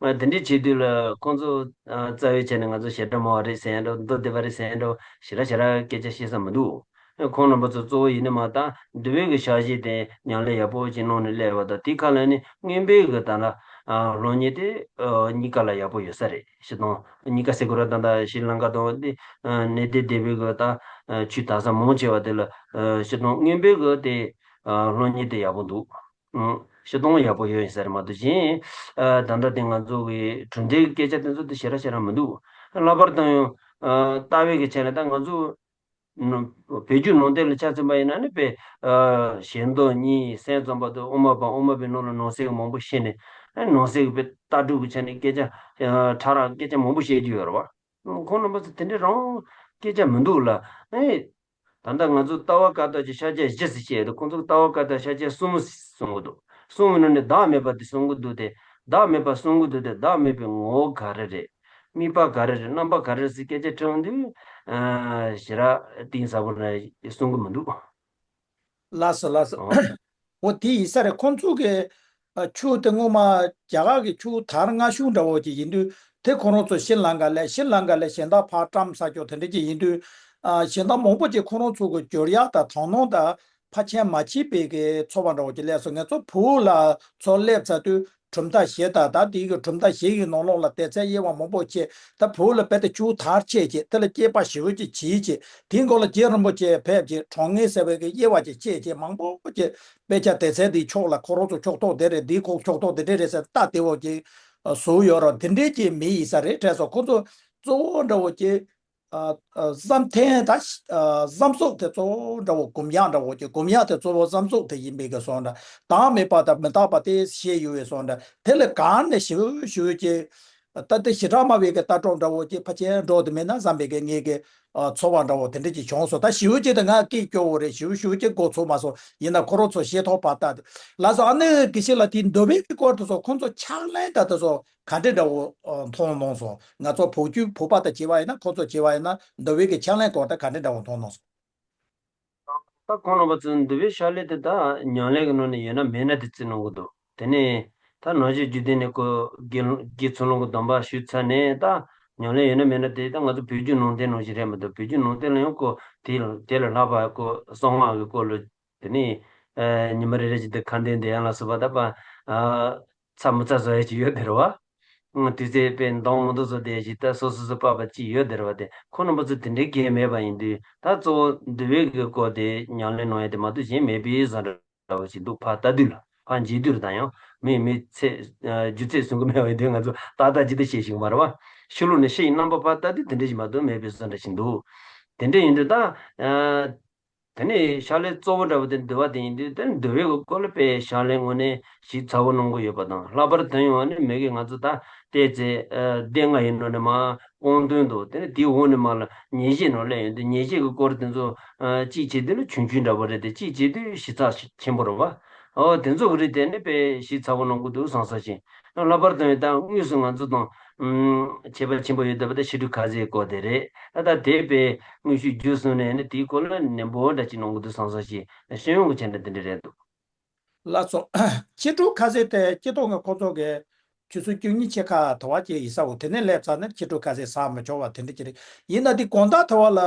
ཨ་དེ་འདྲའི་བྱེད་དུས་ལ་ཁོང་ཚོ་ཨ་རྩ་བའི་ཆ་ནས་ང་ཚོ་བྱེ་བྲག་སྨྲ་བ་རེད་ཟེར་ཡ་འདྲ་བོ། མདོ་སྡེ་པ་རེད་ཟེར་ཡ་འདྲ་བོ་ཞེ་དྲག་ཞེ་དྲག་སྐད་ཆ་བཤད་ས་མི་འདུག་ཁོང་རྣམ་པ་ཚོ་གཙོ་བོ་ཡིན་ནི་མ་ད་འདུལ་བའི་གི་ཕྱག་བཞེས་དེ་ཉམས་ལེན་ཡག་པོ་ཅིག་གནང་ནས་སླེབས་པ་དང་། དེའི་ཁ་ལ་ནི་མངོན་པའི་གི་ད་ལ་ཨ་སློབ་གཉེར་དེ་ཨ་གཉིས་ཀ་ལ་ཡག་པོ་ཡོད་ས་རེད། སྤྱིར་བཏང་གཉིས་ཀ་ཟེར་དགོས་རེད། ད་ལྟ་ཤྲི་ལང་ཀ་དང་དེ་ཨ་གནས་བརྟན་སྡེ་པའི་གི་ད་ཨ་ཆོས་དར་ས་མང་ཆེ་བ་དེ་ལ་ཨ་སྤྱིར་བཏང་མངོན་པའི་གི་དེ་ཨ་སློབ་གཉེར་དེ་ཡག་པོ་འདུག་ཨང་། སྤྱིར་བཏང་ཡག་པོ་ཡོད་ཡིན་ས་རེད་མ་གཏོགས་གཞན་ཨ་ད་ལྟ་དེ་ང་ཚོ་གི་གྲུབ་མཐའི་སྐད་ཆ་དེ་ཚོ་དེ་ཞེ་དྲག་ཞེ་དྲག་མི་འདུག་ལྷག་པར་དུ་ཡང་ཨ་ལྟ་བའི་གི་ཆ་ནས་ད་ང་ཚོ་ནང་བོད་བརྒྱུད་ནང་བསྟན་ལ་ཆ་མཚོན་པ་ཡིན་ན་ནི་དཔེ་ཨ་ཞལ་འདོན་གཉིས་གསན་བརྩམས་པ་དང་དབུ་མ་པ་དབུ་མ་པའི་ནང་ལ་ནང་གསེས་མང་པོ་ཤེས་ནས་ ཨེ་ནང་གསེས་ཀྱི་དཔེ་ལྟ་གྲུབ་ཀྱི་ཆ་ནས་སྐད་ཆ་ཕྲ་རགས་སྐད་ཆ་མང་པོ་བཤད་རྒྱུ་ཡོད་རེད་བ། ཁོང་རྣམ་པ་ཚོ་དེ་འདྲའི་རང་སྐད་ཆ་མི་འདུག་ལ། ཨེ། ད་ལྟ་ང་ཚོ་ལྟ་བ་བཀའ་རྟགས་ཀྱི་ཤཱཀྱ་བཞི་ཟེར་བཤད་འདུག་ཁོང་ཚོ་ལྟ་བ་བཀའ་རྟགས་ཤཱཀྱ་གསུམ་གསུང་གི་འདུག་གསུམ་ནང་ནས་བདག་མེད་པ་དེ་གསུང་གི་འདུག་སྟེ། བདག་མེད་པ་གསུང་གི་འདུག་སྟེ། བདག་མེད་པའི་ངོ་བོ་ག་རེ་རེད། དམིགས་པ་ག་རེ་རེད། རྣམ་པ་ག་རེ་རེད་ཟེར་སྐད་ཆ་དྲིས་དུས། ཨ། ཞེ་དྲག་གཏིང་ཟབ་པོ་ནས་གསུང་གི་མི་འདུག་ལགས་སོ་ལགས་སོ། འོ་དེ་ཡིན་ས་རེད། ཁོང་ཚོ་གི་ཨ་ཆོས་དེ་སྔོན་མ་རྒྱ་གར་གི་ཆོས་དར་སྔ་ཤོས་འདྲ་བོ་ཅིག་ཡིན་དུས། དེ་ཁོ་རང་ཚོ་ཤྲི་ལངྐ་ལ་ཤྲི་ལངྐ་ལ་གཞན་དག་ཕར་བཀྲམ་ས་ཀྱོག་དེ་འདྲ་ཅིག་ཡིན་དུས། ཨ་གཞན་དག་མང་པོ་ཅིག་ཁོ་རང་ཚོ་གི་འབྱོར་ཡག་དང་དོ་སྣང་དང་ཕལ་ཆེར་མ་བྱེད་པའི་གི་ཚོར་བ་འདྲ་བོ་ཅིག་སླེབས་སོང་། ང་ཚོ་བོད་ལ་ཚུར་སླེབས་ཚར་དུས་གྲུབ་མཐའ་བཞི་དང་། ད་དེའི་གི་གྲུབ་མཐའ་བཞི་ཡི་ནང་ལོགས་ལ་དེ་ཚོའི་དབྱེ་བ་མང་པོ་ཕྱེ། ད་བོད་ལ་རྦད་དེ་ཆོས་དར་ཆེ་ཆེ། དེ་ལ་དཔྱད་པ་ཞིབ་ཅིག་བྱེད་ཆེ། དེའི་འགོ་ལ་རྗེ་རིན་པོ་ཆེ་ཕེབས་ཆེ། གྲངས་ངེས་ཟེར་བའི་གི་དབྱེ་བ་ཅིག་ཕྱེ་ཆེ། མང་པོ་ཅིག་དཔེ་ཆ་དེ་ཚོའི་དེའི་ཕྱོགས་ལ་ཁོ་རང་ཚོ་ཕྱོགས་གཏོགས་དེ་རེད། འདིའི་ཁོག་ཕྱོགས་གཏོགས་དེ་འདྲས་རེད་ཟེར་ལྟ་དེ་བོ་ཅིག་བཟོ་ཡོད་ར། དེ་འདྲས་ཅིག་མི་ཡིན་ས་རེད། དྲན་སོང་། ཁོ་ཚོ་གཙོ་བོ་འདྲ་བོ་ཅིག་ཨ་ཨ་བསམ་གཏན་ད་ཨ་བསམ་སྲོལ་དེ་གཙོ་བོ་འདྲ་བོ། སྒོམ་ཡག་འདྲ་བོ་ཅིག་སྒོམ་ཡག་དེ་གཙོ་བོ་བསམ་སྲོལ་དེ་ཡིན་པའི་གི་བཟོ་འདྲ། བདག་མེད་པ་དང་མི་རྟག་པ་དེ་བཤད་ཡོད་པའི་བཟོ་འདྲ། དེ་ལ་གང་ནས་ཞིབ་ཞིབ་ཅིག་ད་ལྟ་ཞེ་དྲག་སྨྲ་བའི་གི་ལྟ་གྲུབ་འདྲ་བོ་ཅིག་ཕལ་ཆེར་འགྲོ་དུ་མེད་ན་བསམ་པའི་གི་ངེད་ཀྱི་ཨ་ཚོར་བ་འདྲ་བོ་དེ་འདྲ་ཅིག་བྱུང་སོང་། ད་ཞིབ་ཅིག་དེ་ང་སྐད་སྐྱོ་བོ་རེད། ཞིབ་ཞིབ་ཅིག་མགོ་ཚོས་མ་སོང་། ཡིན་ན་ཁོ་རང་ཚོ་ཤེས་ཐོག་པ་ལྟ་དེ་ལགས་སོ། ཨ་ནི་དགེ་བཤེས་ལགས། དེ་འདུལ་བའི་གི་སྐོར་དེ་ཚོ་ཁོང་ཚོ་ཕྱག་ལེན་ད་དེ་ཚོ་ག་འདྲ་འདྲ་བོ་ཨ་མཐོང་གནང་སོང་། ང་ཚོ་བོད་བརྒྱུད་བོད་པ་དང་བྱས་པ་ཡིན་ན། ཁོང་ཚོ་བྱས་པ་ཡིན་ན་འདུལ་བའི་གི་ཕྱག་ལེན་སྐོར་དེ་ག་འདྲ་འདྲ་བོ་མཐོང་གནང་སོང་། ད་ཁོང་རྣམ་པ་ཚོས་འདུལ་བའི་ཕྱག་ལེན་དེ་ད་ཉམས་ལེན་གྱི་ནང་ནས་ཡོད་ན་མེད་ན་དེ་བརྩི་གནང་གི་འདུག་དེ་ནས་ད་ནང་བཞིན་རྒྱུད་སྡེ་ནས་ཁོ་དགེ་དགེ་ཚུལ་སློང་གི་སྡོམ་པ་ཞུས་ཚར་ནས། ད་ཉམས་ལེན་ཡོད་ན་མེད་ན་དེ་ད་ང་ཚོ་བོད་བརྒྱུད་ནང་བསྟན་ནང་བཞིན་རེད་མི་འདུག་བོད་བརྒྱུད་ནང་བསྟན་ལ་ཡང་ཁོ་དེ་དེ་ལས་ལྷག་པ་ཁོ་གསང་སྔགས་ཀྱི་སྐོར་ལ། དེ་ནས་ཨ་ཉི་མ་རེ་རེ་བཞིན་དུ་ཁ་འདོན་འདོན་ཡག་ལ་སོགས་པ། ད་པ་ཨ་ཚ་མི་ཚ་བཟོ་ཡག་ཅིག་ཡོད་དེ་རེད་བ། ཨང་། དུས་ཚོད་དཔེ་འདང་མི་འདང་བཟོ་བསྡད་ཅིག་ད་སོ་སོ་སོ་པ་པ་ཅིག་ཡོད་དེ་རེད་བ། དེ་ཁོང་རྣམ་པ་ཚོ་དེ་འདྲའི་གལ་མེད་པ་ཡིན་དུས། ད་གཙོ་བོ་འདུལ་བའི་གི་སྐོར་དེ་ཉམས་ལེན་གནང་ཡག་དེ་མ་གཏོགས་གཞན་མེད་པའི་བཟོ་འདྲ་བ་ཞིག་འདུག་ཕར་ལྟ་དུས་ལ། ཕར་མཇལ་དུས་ལ། ད་ཡང་མི་མི་ཚེ་ཨ་རྒྱུ་ཚད་གསུང་གི་མེད་པ་ཡིན་དུས། ང་ཚོ་ཏག་ཏག་ཅིག་ད་བཤད་ཤེས་ཀྱི་མ་རེད་བ། ཕྱི་ལོགས་ནས་ཕྱི་ཡི་རྣམ་པ་ཕར་ལྟ་དུས་དེ་འདྲ་ཞིག་མ་གཏོགས་མེད་པའི་བཟོ་འདྲ་ཞིག་འདུག་དེ་འདྲ་ཡིན་དུས་ད་ཨ། དེ་ནས་ཕྱག་ལེན་གཙོ་བོ་འདྲ་བོ་དེ་འདུལ་བ་དེ་ཡིན་དུས། དེ་ནི་འདུལ་བའི་སྐོར་ལ་དཔེ་ཕྱག་ལེན་དངོས་གནས་ཞིབ་ཚགས་པོ་གནང་དགོས་ཡོད་པ་དང་། ལྷག་པར་དུ་ཡང་ནི་མི་གི་ང་ཚོ་ད་བལྟས་ཚེ་ཨ་སྡེ་ལྔ་ཡི་ནང་ནས་མར་སྤངས་དོན་དང་། དེ་ནས་དེའི་འོག་ནས་མར་ལ་ཉེར་བཞི་ནང་སླེབས་ཡོང་དུས། ཉེར་བཞི་གི་སྐོར་དེ་ཚོ་ཨ་གཅིག་བྱས་དུས་ལ་ཆུང་ཆུང་འདྲ་བོ་རེད་དེ། གཅིག་བྱས་དུས་ཞིབ་ཚགས་ཆེན་པོ་རེད་བ། ཨོ་དེ་ཚོ་གི་རིགས་དེ་ནི་དཔེ་ཞིབ་ཚགས་པོ་གནང་དགོས་འདུག་བསམ་བསམ་བྱས། ལྷག་པར་དུ་ཡང་ད་དངོས་སུ་ང་ཚོ་དང་ཨུམ་ཁྱད་པར་ཆེན་པོ་ཡོད་བསྡད་པ་དེ་ཕྱི་དྲོ་ཁ་ཟས་སྐོར་དེ་རེད། ད་ལྟ་དེ་དཔེ་དངོས་ཤུགས་བརྒྱུད་སོང་ནས་ནི་དེའི་སྐོར་ལ་ནན་པོ་འདྲ་ཅིག་གནང་གི་འདུག་བསམ་བསམ་བྱས། ཤེས་ཡོན་གྱི་ཆ་ནས་དེ་འདྲ་རེད་འདུག་ལགས་སོ། ཕྱི་དྲོ་ཁ་ཟས་དེ་སྤྱི་ཐོག་ནས་ཁོ་ཚོ་གི་ཆུ་ཚོད་བཅུ་གཉིས་ཕྱེད་ཀ་དེ་བ་ཅིག་ཡིན་ས་འོ། དེ་ནས་སླེབས་ཚར་ནས་ཕྱི་དྲོ་ཁ་ཟས་ཟ་མི་ཆོག་པ་དེ་འདྲ་ཅིག་རེད། ཡིན་ན་དེ་དགོང་དག་དེ་བ་ལ།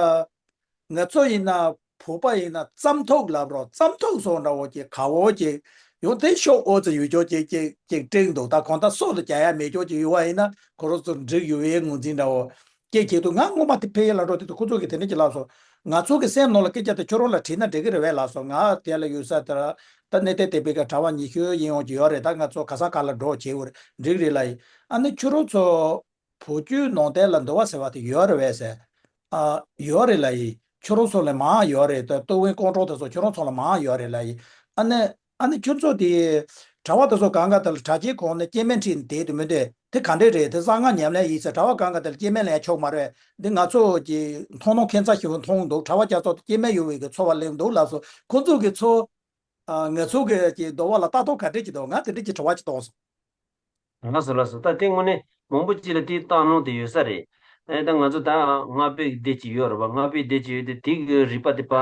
ང་ཚོ་ཡིན་ན་བོད་པ་ཡིན་ན་རྩྭ་ཐོག་ལབ་རོགས། རྩྭ་ཐོག་སོགས་འདྲ་བོ་ཅིག་ག་བོ་ཅིག་ཡོང་དེ་ཤོག་འོ་ཙི་ཡོད་ཅོག་ཅིག་ཅིག་ཅིག་སྤྲིང་འདུག་ད་གང་ལྟར་སྲོག་ལ་རྒྱག་ཡ་མེད་ཅོག་ཅིག་ཡོད་བ་ཡིན་ན། ཁོ་རང་ཚོ་འགྲིག་ཡོད་པའི་ངོས་འཛིན་འདྲ་བོ་ཅིག་བྱེད་འདུག་ང་སྔོན་མ་དེ་ཕ་གིར་ལ་འགྲོ་དུས་ཁོ་ཚོ་གིས་དེ་འདྲ་ཅིག་ལབ་སོང་། ང་ཚོ་གི་སེམས་ནང་ལ་སྐད་ཆ་དེ་ཁྱོད་རང་ལ་དྲིས་ན་འགྲིག་གི་རེད་པས་ལབ་སོང་། ང་དེ་ལ་ཡོད་ས་དེ་ལ་ད་གནས་བརྟན་བདེ་པའི་ག་གྲྭ་པ་ཉི་ཤུ་ཡིན་ཡོང་གི་ཡོད་རེད། ད་ང་ཚོ་ག་ས་ག་ལ་འགྲོ་བྱེད་འོ་རེད། འགྲིག་རེད་ལབ་ཡིན། ཨ་ནི་ཁྱོད་རང་ཚོ་བོད་བརྒྱུད་ནང་བསྟན་ལ་འདུལ་བ་ཟེར་བ་དེ་ཡོད་རེད་པས་ཟེར། ཨ། ཡོད་རེད་ལབ་ཡིན། ཁྱོད་རང་ཚོ་ལ་མང་ཡོད་རེད། ད་ཏུའུ་ཝེན་ཀོང་ཀྲོའུ་དེ་ཚོ་ཁྱོད་རང་ཚོ་ལ་མང་ཡོད་རེད་ལབ་ཡིན། ཨ་ནི། ཨ་ནི་ཁྱོད་ཚོ་དེ་གྲྭ་པ་དེ་ཚོ་གང་ག་དེ་ལ་གྲྭ་ཆས་གོན་ནས་སྐྱེ་དམན་ཁྲིད་ནས་བསྡད་དེ་མི་འདུག་དེ་ག་འདྲས་རེད། དེ་གསང་སྔགས་ཉམས་ལེན་ཡིན་ཟེར། གྲྭ་པ་གང་ག་དེ་ལ་སྐྱེ་དམན་ལེན་ཆོག་མ་རེད། འདི་ང་ཚོ་གི་མཐོང་སྣང་ཁྱད་མཚར་ཞིག་མཐོང་འདུག་གྲྭ་པ་རྒྱ་མཚོ་དེ་སྐྱེ་དམན་ཡོད་པའི་གི་ཚོར་བ་སླེབས་འདུག་ལབ་སོང་། ཁོ་ཚོ་གི་ཚོ། ཨ། ང་ཚོ་གི་ཀྱི་འདུལ་བ་ལ་ལྟ་རྟོག་ག་འདྲས་ཀྱི་འདུག་ང་དེ་འདྲས་ཀྱི་དྲི་བ་ཅིག་བཏང་སོང་། ལགས་སོ་ལགས་སོ། ད་དེ་དངོས་གནས་མང་པོ་ཅིག་ལ་དེའི་བཏང་སྣང་དེ་ཡོད་ས་རེད། ཨེ། ད་ང་ཚོ་ད་སྔགས་པའི་སྡེ་ཅིག་ཡོད་རེད་པ། སྔགས་པའི་སྡེ་ཅིག་ཡོད་དེ། དེ་གི་རིག་པ་དེ་པ།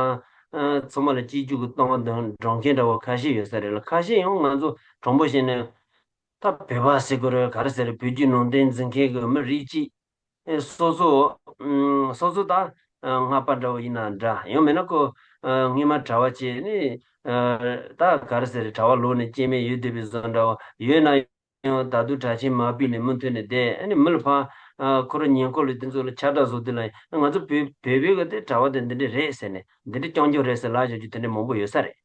ཨ། ཚང་མ་ལ་གཅིག་གྱུར་གྱི་གཏོང་བ་དང་སྒྲུབ་མཁན་འདྲ་བོ་ཁ་ཤས་ཡོད་ས་རེད་ལ། ཁ་ཤས་ཡང་ང་ཚོ་དྲང་པོ་བཤད་ན། ད་བོད་པ་ཟེར་དགོས་རེད། ག་རེ་ཟེར་རེད། བོད་བརྒྱུད་ནང་བསྟན་འཛིན་མཁན་གྱི་མི་རིགས་གཅིག་ཨེ། སོ་སོ། ཨུམ། སོ་སོ་ད་ཨ་སྔགས་པ་འདྲ་བོ་ཡིན་ན་འདྲ། ཡང་མིན་ན་ཁོ་ཨ་སྔོན་མ་གྲྭ་པ་བྱས་ནས། ཨ། ད་ག་རེ་ཟེར་རེད། གྲྭ་པ་ལོག་ནས་སྐྱེ་དམན་ཡོད་བསྡད་པའི་བཟོ་འདྲ་བོ་ཡོད་ན་ཡང་། ད་དུང་གྲྭ་ཆེན་མ་ཕེབས་ནས་མུ་མཐུད་ནས་བསྡད། ཨ་ནི་མི་ལ་ཕར། ཨ། ཁོ་རང་ཉེ་འཁོར་ལ་དེ་ཚོ་ལ་ཁྱབ་བསྒྲགས་བཟོ་དུས་ལ། ང་ཚོ་བོད་བོད་པའི་གི་དེ་གྲྭ་པ་དེ་འདི་འདྲ་རེད་ཟེར་ནས། འདི་འདྲ་རྐྱང་རྐྱང་རེད་ཟེར་ལབ་བཞག་རྒྱུ་དེ་འདྲ་མང་པོ་ཡོད་ས་རེད།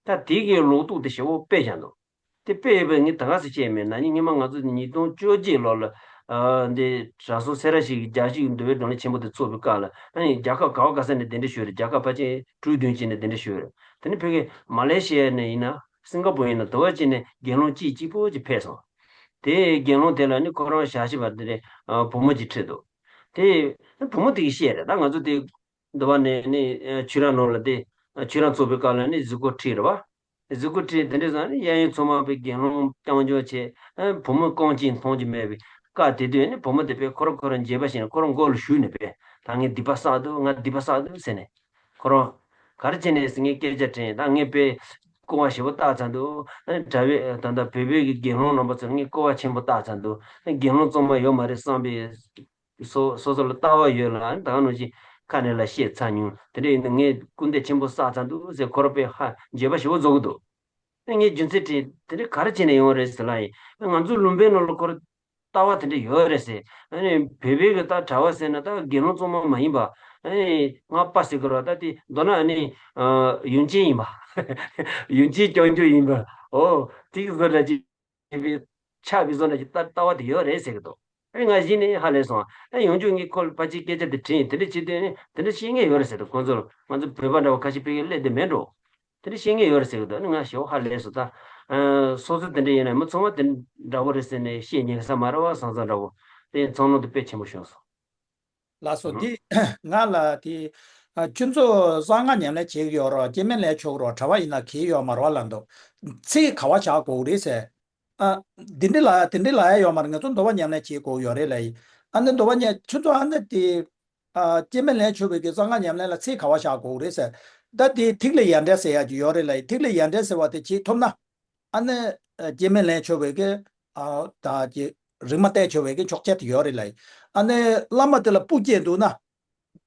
ད་དེ་གའི་ལོག་རྟོག་དེ་ཞེ་པོ་སྤེལ་བཞག་འདུག་དེ་སྤེལ་ཡོད་པ་ངས་ད་ག་སེ་བཤད་མེད། ན་ནིང་སྔོན་མ་ང་ཚོ་ཉིས་སྟོང་བཅོ་བརྒྱད་ལོ་ལ། ཨ། འདི་གྲྭ་ཚང་སེ་ར་བྱེས་ཀྱི་རྒྱལ་སྤྱིའི་འདུལ་བའི་བགྲོ་གླེང་ཆེན་པོ་དེ་ཚོགས་པའི་སྐབས་ལ། ཨ་ནི་རྒྱལ་ཁབ་ག་བ་ག་ས་ནས་གདན་འདྲེན་ཞུས་རེད། རྒྱལ་ཁབ་ཕལ་ཆེར་དྲུག་བདུན་ཅིག་ནས་གདན་འདྲེན་ཞུས་རེད། དེ་ནི་ཕ་གི་མ་ལེ་ཤི་ཡ་ནས་ཡིན་ན། སིང་ག་པུར་ཡིན་ན། དེ་བ་ཅིག་ནས་དགེ་སློང་གཅིག་གཅིག་པོ་ཅིག་ཕེབས་སོང་། དེའི་དགེ་སློང་དེ་ལ་ནི་ཁོ་རང་ཞག་བཞི་པ་དེ་ནས་བུ་མོ་ཅིག་ཁྲིད་འདུག་དེ་བུ་མོ་དེ་གིས་བཤད་རེད། ད་ང་ཚོ་དེ་འདི་བ་ནས་ནི་ཆོས་ར་ནང་ལ་དེ་ཆོས་ར་ཚོགས་པའི་སྐབས་ལ་ནི་གཟིགས་སྐོར་ཁྲིད་རེད་བ། གཟིགས་སྐོར་ཁྲིད་དེ་འདྲ་སོང་ནས་གཡས་གཡོན་ཚང་མ་པའི་དགེ་སློང་རྐྱང་རྐྱང་བྱས། བུ་མོ་རྐང་གཅིག་མཐོང་རྒྱུ་མེད་པའི་སྐབས་དེ་དུས་ནི་བུ་མོ་དེ་པས་ཁོ་རང་ཁོ་རང་འགྱེད་པ་བྱས་ནས་ཁོ་རང་མགོ་ལ་ཞུས་ནས་པས། ད་ངས་སྡིག་པ་བསགས་འདུག་ང་སྡིག་པ་བསགས་འདུག་ཟེར་ནས། ཁོ་རང་ག་རེ་བྱས་ནས་ངས་སྐད་ཆ་དྲིས། ད་ངས་པས་སྐུར་བ་ཞེ་པོ་བཏབ་ཚར་འདུག་གྲྭ་པའི་ད་ལྟ་བོད་པའི་གི་དགེ་སློང་རྣམ་པ་ཚོ་ངས་སྐུར་བ་ཆེན་པོ་བཏབ་ཚར་འདུག་དགེ་སློང་གཙང་མ་ཡོད་མ་རེད་བསམ་པའི་སོ་སོ་སོ་ལ་ལྟ་བ་ཡོད་ལ་ད་ག་ནང་བཞིན་ཁ་ནས་ལ་བཤད་ཚར་མྱོང་། དེ་འདྲ་ཡིན་ན་ངས་སྐུར་འདེབས་ཆེན་པོ་བསགས་ཚར་འདུག་ཟེར། ཁོ་རང་པས་ཧ་འགྱོད་པ་ཞེ་པོ་རྫོགས་ཀྱི་འདུག་ངས་རྒྱུ་མཚན་དྲིས། དེ་འདྲ་ག་རེ་བྱས་ནས་ཡོང་བ་རེད་ཟེར་ལ་ཡིན། ང་ཚོའི་ལུང་པའི་ནང་ལ་ཁོ་རང་ལྟ་བ་དེ་འདྲ་ཡོད་རེད་ཟེར། ཨ་ནི་བོད་པའི་གི་ད་གྲྭ་པ་ཟེར་ན་ད་དགེ་སློང་གཙང་མ་མ་ཡིན་པ། ཨ་ནི་ང་པ་ཟེར་གི་རེད་བ། ད་དེ་མདོར་ན་ཨ་ནི་ཡུམ་ཆེན་ཡིན་པ། ཡུམ་ཆེན་རྐྱང་རྐྱང་ཡིན་པ། ཨོ་དེ་གི་བཟོ་འདྲ་ཅིག་བྱས་པའི་ཆགས་པའི་བཟོ་འདྲ་ཅིག་ལྟ་ལྟ་བ་དེ་ཡོད་རེད་ཟེར་གི་འདུག་ཨ་ནི་ང་གཞི་ནས་ཧ་ལས་སོང་། ཨ་ཡང་བསྐྱར་ངས་ཁོ་ལ་ཕལ་ཆེར་སྐད་ཆ་དེ་དྲིས་ཡིན། དེ་འདྲ་བྱེད་དུས་ནི་དེ་འདྲ་བཤད་མཁན་ཡོད་རེད་ཟེར་འདུག་ཁོང་ཚོར་ང་ཚོ་བོད་པ་འདྲ་བོ་ཁ་ཤས་ཕ་གིར་སླེབས་བསྡད་མེད་འགྲོ། དེ་འདྲ་བཤད་མཁན་ཡོད་རེད་ཟེར་གི་འདུག་ཨ་ནི་ང་ཞེ་པོ་ཧ་ལས་སོང་། ད་ཨ་སོ་སོ་དེ་འདྲ་ཡིན་ན་མི་ཚང་མ་དེ་འདྲ་བོ་རེད་ཟེར་ནས་བཤད་ཉན་ས་མ་རེད་བ། བཟང་བཟང་འདྲ་བོ་དེ་ཚང་ནང་དུ་དཔེ་ཆེན་པོ་བྱུང་སོང་། ལགས་སོ། ཨུ། འདི་ང་ལ་དེ་ཨ་ཁྱོད་ཚོ་གསང་སྔགས་ཉམས་ལེན་བྱེད་ཀྱི་ཡོད་རོགས། སྐྱེ་དམན་ལེན་ཆོག་རོགས། གྲྭ་པ་ཡིན་ན་གལ་ཡོད་མ་རེད་བ་ལབ་འདུག་ཚེ་ག་བ་བཞག་དགོས་རེད་ཟེར། ཨ་འདི་འདྲ་ལ་དེ་འདྲ་ལ་ཡ་ཡོད་མ་རེད། ང་ཚོ་འདོད་པ་ཉམས་ལེན་བྱེད་དགོས་ཡོད་རེད་ལབ་ཡིན། ཨ་ནི་འདོད་པ་ཉམས་ཁྱོད་ཚོ་ཨ་ནི་དེ་ཨ་སྐྱེ་དམན་ལེན་ཆོག་པའི་གི་གསང་སྔགས་ཉམས་ལེན་ལ་ཚེ་ག་བ་བཞག་དགོས་རེད་ཟེར། ད་དེ་ཐིག་ལེ་ཡར་འདྲེན་ཟེར་ཡ་ཅིག་ཡོད་རེད་ལབ་ཡིན། ཐིག་ལེ་ཡར་འདྲེན་ཟེར་བ་དེ་བྱེད་ཐུབ་ན། ཨ་ནི་ཨ་སྐྱེ་དམན་ལེན་ཆོག་པའི་གི་ཨ་ད་ཀྱི་རིག་མ་བསྟེན་ཆོག་པའི་གི་ཆོག་ཆ་དེ་ཡོད་རེད་ལབ་ཡིན། ཨ་ནི་བླ་མ་དེ་ལ་སྤུ་སྐྱེས་འདུག་ན།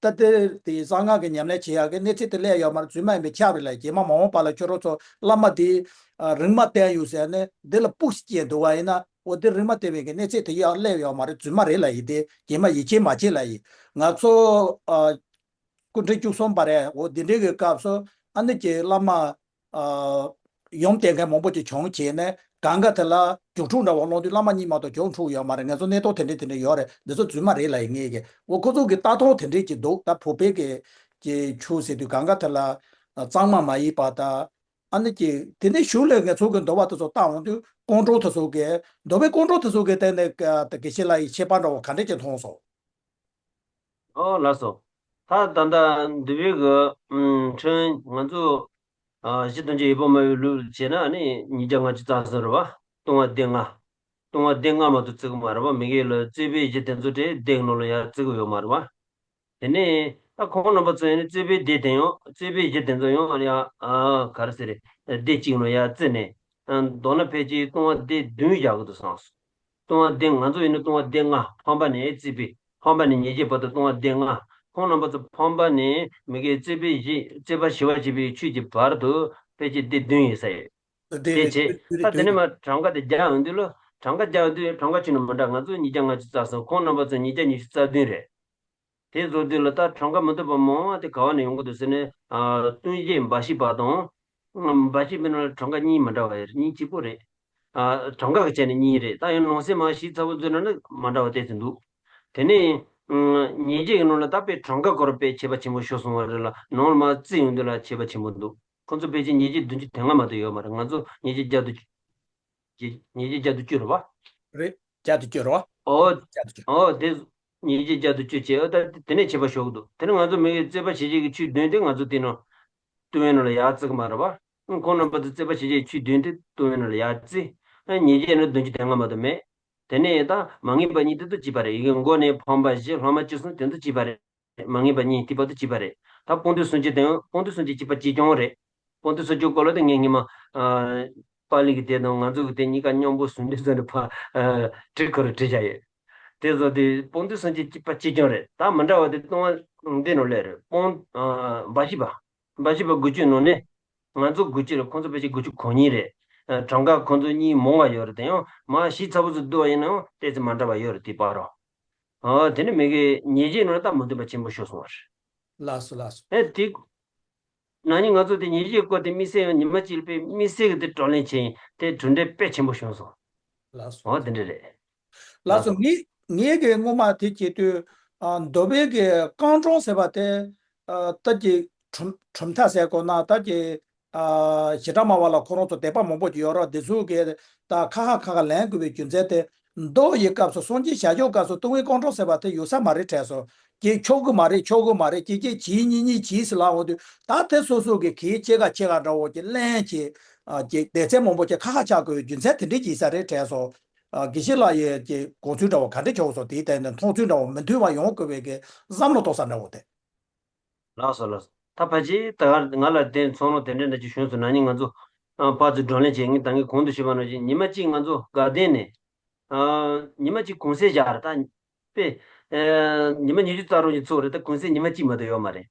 ད་དེ་དེ་གསང་སྔགས་ཀྱི་ཉམས་ལེན་བྱེད་ཡག་གི་གནས་ཚད་དེ་སླེབས་ཡོད་མ་རེད། རྫུན་མ་ཡིན་པས་ཁྱབ་རེད་ལབ་ཡིན། རྗེས་མ་མ་འོངས་པ་ལ་ཁྱོད་རང་ཚོ་བླ་མ་དེ་ཨ་རིག་མ་བསྟེན་ཡོད་ཟེར་ནས་འདི་ལ་སྤུ་ཞིག་སྐྱེས་འདུག་བ་ཡིན་ན། འོ་དེ་རིག་མ་བསྟེན་པའི་གི་གནས་ཚད་དེ་ཡག་སླེབས་ཡོད་མ་རེད། རྫུན་མ་རེད་ལབ་ཡིན། དེ་རྗེས་མ་ཡིད་ཆེས་མ་བྱེད་ལབ་ཡིན། ང་ཚོ་ཨ་སྐུ་ཕྲེང་བཅུ་གསུམ་པ་རེད། འོ་འདི་འདྲའི་གི་སྐབས་སུ་ཨ་ནི་ཀྱི་བླ་མ་ཨ་ཡུམ་བསྟེན་མཁན་མང་པོ་ཅིག་བྱུང་བྱས་ནས་གང་ག་དེ་ལ་རྒྱུགས་འཕྲུག་འདྲ་བོ་སློང་དུས་བླ་མ་གཉིས་མ་གཏོགས་རྒྱུགས་འཕྲུག་ཡོད་མ་རེད། ང་ཚོ་གནས་སྟངས་དེ་འདྲ་དེ་འདྲ་ཡོད་རེད། འདི་ཚོ་རྫུན་མ་རེད་ལབ་ཡིན་ངེས་ཀྱི། འོ་ཁོ་ཚོ་གི་ལྟ་སྟངས་དེ་འདྲ་ཅིག་འདུག་ད་བོད་པའི་གི་ཀྱི་ཆོས་ཟེར་དུས་གང་ག་དེ་ལ་གཙང་མ་མ་ཡིན་པ་དང་། ཨ་ནི་ཀྱི་དེ་ནས་གཞུག་ལ་ང་ཚོ་གི་འདོད་པ་དེ་ཚོ་བཏང་འོང་དུས་ཀོང་གྲོགས་དེ་ཚོ་གི་འདོད་པའི་ཀོང་གྲོགས་དེ་ཚོ་གི་སྟེང་ནས་ཀ་ད་དགེ་བཤེས་ལགས་ཡི་ཁྱད་པར་འདྲ་བོ་ག་འདྲ་ཅིག་མཐོང་སོང་། ཨོ་ལགས་སོ། ད་ད་ལྟ་འདི་བའི་གི་ཨུམ་ཁྲིམས་ང་ཚོ་ཨ་གཞི་དོན་གཅིག་ཡོད་པ་མ་ཡོད་ལུགས་བྱས་ན་ནི་ཉིས་བརྒྱ་ལྔ་བཅུ་རྩ་གསུམ་རེད་བ། ལྟུང་བ་སྡེ་ལྔ། ལྟུང་བ་སྡེ་ལྔ་མ་གཏོགས་བརྩི་གི་མ་རེད་བ། མི་སྒེར་ལ་རྩོད་པའི་གཞི་དེ་ཚོ་དེ་སྡེ་ནང་ལ་ཡར་བརྩི་གི་ཡོད་མ་རེད་བ། དེ་ནས་ད་ཁོང་རྣམ་པ་ཚོ་ཡིན་ན་རྩོད་པའི་སྡེ་དེ་ཡང་རྩོད་པའི་གཞི་དེ་ཚོ་ཡང་ཡང་ཨ་ག་རེ་ཟེར་རེད། སྡེ་གཅིག་ནང་ཡར་བརྩིས་ནས་ཨ་མདོར་ན་ཕལ་ཆེར་ལྟུང་བ་སྡེ་བདུན་བཞག་གི་འདུག་བསམ་སོང་། ལྟུང་བ་སྡེ་ང་ཚོ་ཡིན་ན་ལྟུང་བ་སྡེ་ལྔ། ཕམ་པ་ནས་རྩོད་པའི་ཕམ་པ་ནས་ཉེས་བྱས་བར་དུ་ལྟུང་བ་སྡེ་ལྔ། ཁོང་རྣམ་པ་ཚོ་ཕམ་པ་ནས་མི་དགེ་རྩོད་པའི་གཞི་རྩོད་པ་ཞི་བར་བྱེད་པའི་ཆོས་ཀྱི་བར་དུ་ཕལ་ཆེར་སྡེ་བདུན་ཡིན་ས་ཡོད། དེ་བྱས་ད་དེ་ནས་མ་གྲངས་ཀ་དེ་རྒྱག་ཡོང་དུས་ལ་གྲངས་ཀ་རྒྱག་ཡོང་དུས་གྲངས་ཀ་ཁྱོན་ནས་མི་འདྲ། ང་ཚོ་ཉིས་བརྒྱ་ལྔ་བཅུ་རྩ་གསུམ། ཁོང་རྣམ་པ་ཚོ་ཉིས་བརྒྱ་ཉི་ཤུ་རྩ་བདུན་རེད། དེ་བཟོ་དུས་ལ་ད་གྲངས་ཀ་མི་འདུག་པ་མང་བ་དེ་ག་བ་ནས་ཡོང་གི་འདུག་ཟེར་ནས་ཨ་ལྟུང་བྱེད་འབའ་ཞིག་པ་དང་། འབའ་ཞིག་པའི་ནང་ལ་གྲངས་ཀ་གཉིས་མི་འདྲ་བ་ཡོད་རེད། གཉིས་གཅིག་པོ་རེད། ཨ་གྲངས་ཀ་གི་ཆ་ནས་གཉིས་རེད། ད་ཡང་ནང་གསེས་མ་ཞིབ་ཚགས་པོ་འཛུལ་ན་ནི་མ་འདྲ་བ་ཏོག་ཙམ་འདུག་དེ་ནས་ཨ་ཉེས་བྱས་ཀྱི་ནང་ལ་ད་དཔེ་གྲངས་ཀ་སྐོར་དཔེ་ཁྱད་པར་ཆེན་པོ་ཤོར་སོང་བ་རེད་ལ། ནང་ལ་མ་བརྩིས་ཡོང་དུས་ལ་ཁྱད་པར་ཆེན་པོ་འདུག་ཁོང་ཚོ་ཕལ་ཆེར་ཉེས་བྱས་བདུན་ཅུ་དོན་ལྔ་མ་གཏོགས་ཡོད་མ་རེད། ང་ཚོ་ཉེས་བྱས་བརྒྱ་དང་བཅུ། ཉེས་བྱས་བརྒྱ་དང་བཅུ་རེད་བ། རེད། བརྒྱ་དང་བཅུ་རེད་བ། ཨོ། བརྒྱ་དང་བཅུ། ཨོ་དེ་ཉེས་བྱས་བརྒྱ་དང་བཅུ་བྱས། ཨོ་ད་དེ་ནས་ཁྱད་པར་ཤོར་གི་འདུག་དེ་ནས་ང་ཚོ་མི་གི་རྩོད་པ་ཞི་བྱེད་ཀྱི་ཆོས་བདུན་དེ་ང་ཚོ་དེ་ནང་ལྟུང་བའི་ནང་ལ་ཡར་བརྩི་གི་མ་རེད་བ། ཁོང་རྣམ་པ་ཚོ་རྩོད་པ་ཞི་བྱེད་ཀྱི་ཆོས་བདུན་དེ་ལྟུང་བའི་ནང་ལ་ཡར་བརྩི། ཉེས་བྱས་ནི་བདུན་ཅུ་དོན་ལྔ་མ་གཏོགས་མེད། དེ་ནས་ད་མ་ངེས་པ་གཉིས་དེ་ཚོ་གཅིག་པ་རེད། ཡི་གེ་མགོ་ནས་ཕམ་པ་བཞི། ལྷག་མ་བཅུ་གསུམ་དེ་ཚོ་གཅིག་པ་རེད། མ་ངེས་པ་གཉིས་དེ་བར་དུ་གཅིག་པ་རེད། ད་སྤོང་ཐོས་སུམ་ཅུ་དེ་ཡང་སྤོང་ཐོས་སུམ་ཅུ་གཅིག་པ་གཅིག་རྐྱང་རེད། སྤོང་ཐོས་སུམ་ཅུ་སྐོར་ལ་དེ་ངས་སྔོན་མ་ཨ་པཱ་ལི་གི་དེ་དང་ང་ཚོ་གི་དེ་གཉིས་ཀ་མཉམ་པོ་ཟུང་འབྲེལ་བཟོས་ནས་ཕ་ཨ་བྲིས་ཁོ་ར་བྲིས་བཞག་ཡོད། དེ་བཟོ་དེ་སྤོང་ཐོས་སུམ་ཅུ་གཅིག་པ་གཅིག་རྐྱང་རེད། ད་མི་འདྲ་བ་དེ་ལྟུང་བ་འདི་ནང་སླེབས་རེད། སྤོང་ཨ་འབའ་ཞིག་པ། འབའ་ཞིག་པ་དགུ་བཅུའི་ནང་ནས་ང་ཚོ་དགུ་བཅུ་རེད། ཁོང་ཚོ་ཕལ་ཆེར་དགུ་བཅུ་གོ་གཉིས་རེད། ཨ་གྲངས་ཀ་ཁོང་ཚོ་གཉིས་མང་བ་ཡོད་རེད། དེ་ཡང་མ་ཞིབ་ཚགས་པོ་ཚོ་བསྡུ་བ་ཡིན་ནའང་ཏོག་ཙམ་མ་འདྲ་བ་ཡོད་རེད། དེ་བར་རོ། ཨ་དེ་ནི་མི་གི་ཉེས་བྱས་ནང་ད་མི་མཐུན་པ་ཆེན་པོ་ཤོར་སོང་བ་རེད། ལགས་སོ་ལགས་སོ། ཨེ་དེ། ན་ནིང་ང་ཚོ་དེ་ཉེས་བྱས་སྐོར་དེ་དམིགས་བསལ་ཡང་ཉི་མ་གཅིག་ལ་དཔེ་དམིགས་བསལ་གྱི་དེ་བགྲོ་གླེང་བྱས་ཡིན། དེ་གྲུབ་འབྲས་དཔེ་ཆེན་པོ་བྱུང་སོང་། ལགས་སོ། འོ་དེ་འདྲ་རེད། ལགས་ལགས་སོ། སོ། ངས་ངས་གི་སྔོན་མ་དེ་བྱེད་དུས་ཨ་མདོ་སྦས་ཀྱི་རྐང་གྲངས་ཟེར་བ་དེ་ཨ་ད་ཀྱི་གྲུབ་གྲུབ་མཐའ་ཟེར་དགོས་ན་ད་ཀྱི་ ཨ་ཞེ་དྲག་མང་བ་ལ་ཁོ་རང་ཚོ་དད་པ་མང་པོ་ཅིག་ཡོད་ར། འདི་ཚོ་གི་ད་ཁ་ཁ་ཁ་ཁ་ལེན་དགོས་པའི་རྒྱུ་མཚན་དེ། མདོ་ཡི་སྐབས་སུ་སངས་རྒྱས་ཞལ་བཞུགས་སྐབས་སུ་ཏུན་ཧོང་ཀོང་ཀྲོའུ་ཟེར་བ་དེ་ཡོད་ས་མ་རེད་དྲན་སོང་། ཀྱེ་ཆོག་གི་མ་རེད། ཆོག་གི་མ་རེད། ཀྱེ་ཀྱེ་གྱིས་གཉིས་གཉིས་གྱིས་ཟེར་ལབ་འོང་དུས། ད་དེ་སོ་སོ་གི་གིས་ཕྱེད་ཀ་ཕྱེད་ཀ་འདྲ་བོ་ཅིག་ལེན་བྱས། ཨ་ཅིག་སྡེ་ཚན་མང་པོ་ཅིག་ཁ་ཁ་ཆགས་དགོས་པའི་རྒྱུ་མཚན་དེ་འདྲའི་ཅིག་ས་རེད་དྲན་སོང་། ཨ་དགེ་བཤེས་ལགས་ཡི་ཅིག་དགོངས་ཚུལ་འདྲ་བོ་ག་འདྲ་བྱུང་སོང་། དེའི་ཐད་ནས་མཐོང་ཚུལ་འདྲ་བོ་མི་མཐུན་པ་ཡོང་དགོས་པའི་གི་བསམ་བློ་གཏོང་ས་འདྲ་བོ་དེ། ལགས་སོ་ལགས་སོ། ད་ཕལ་ཆེར་ད་ག་ང་ལ་དེ་ཚོགས་ལུང་དེ་འདྲ་འདྲ་ཅིག་བྱུང་སོང་། ན་ནིང་ང་ཚོ་ཨ་ཕར་ཚུར་བགྲོ་གླེང་བྱས། ངས་ད་གིན་གོང་དུ་ཞུས་པ་ནང་བཞིན་ཉི་མ་གཅིག་ང་ཚོ་དགའ་ལྡན་ནས་ཨ་ཉི་མ་གཅིག་གུང་སེང་བཞག་རེད། ད་དཔེ་ཨ་ཉི་མ་ཉི་ཤུ་རྩ་དྲུག་ཉིན་ཚོགས་རེད། ད་གུང་སེང་ཉི་མ་གཅིག་མ་གཏོགས་ཡོད་མ་རེད།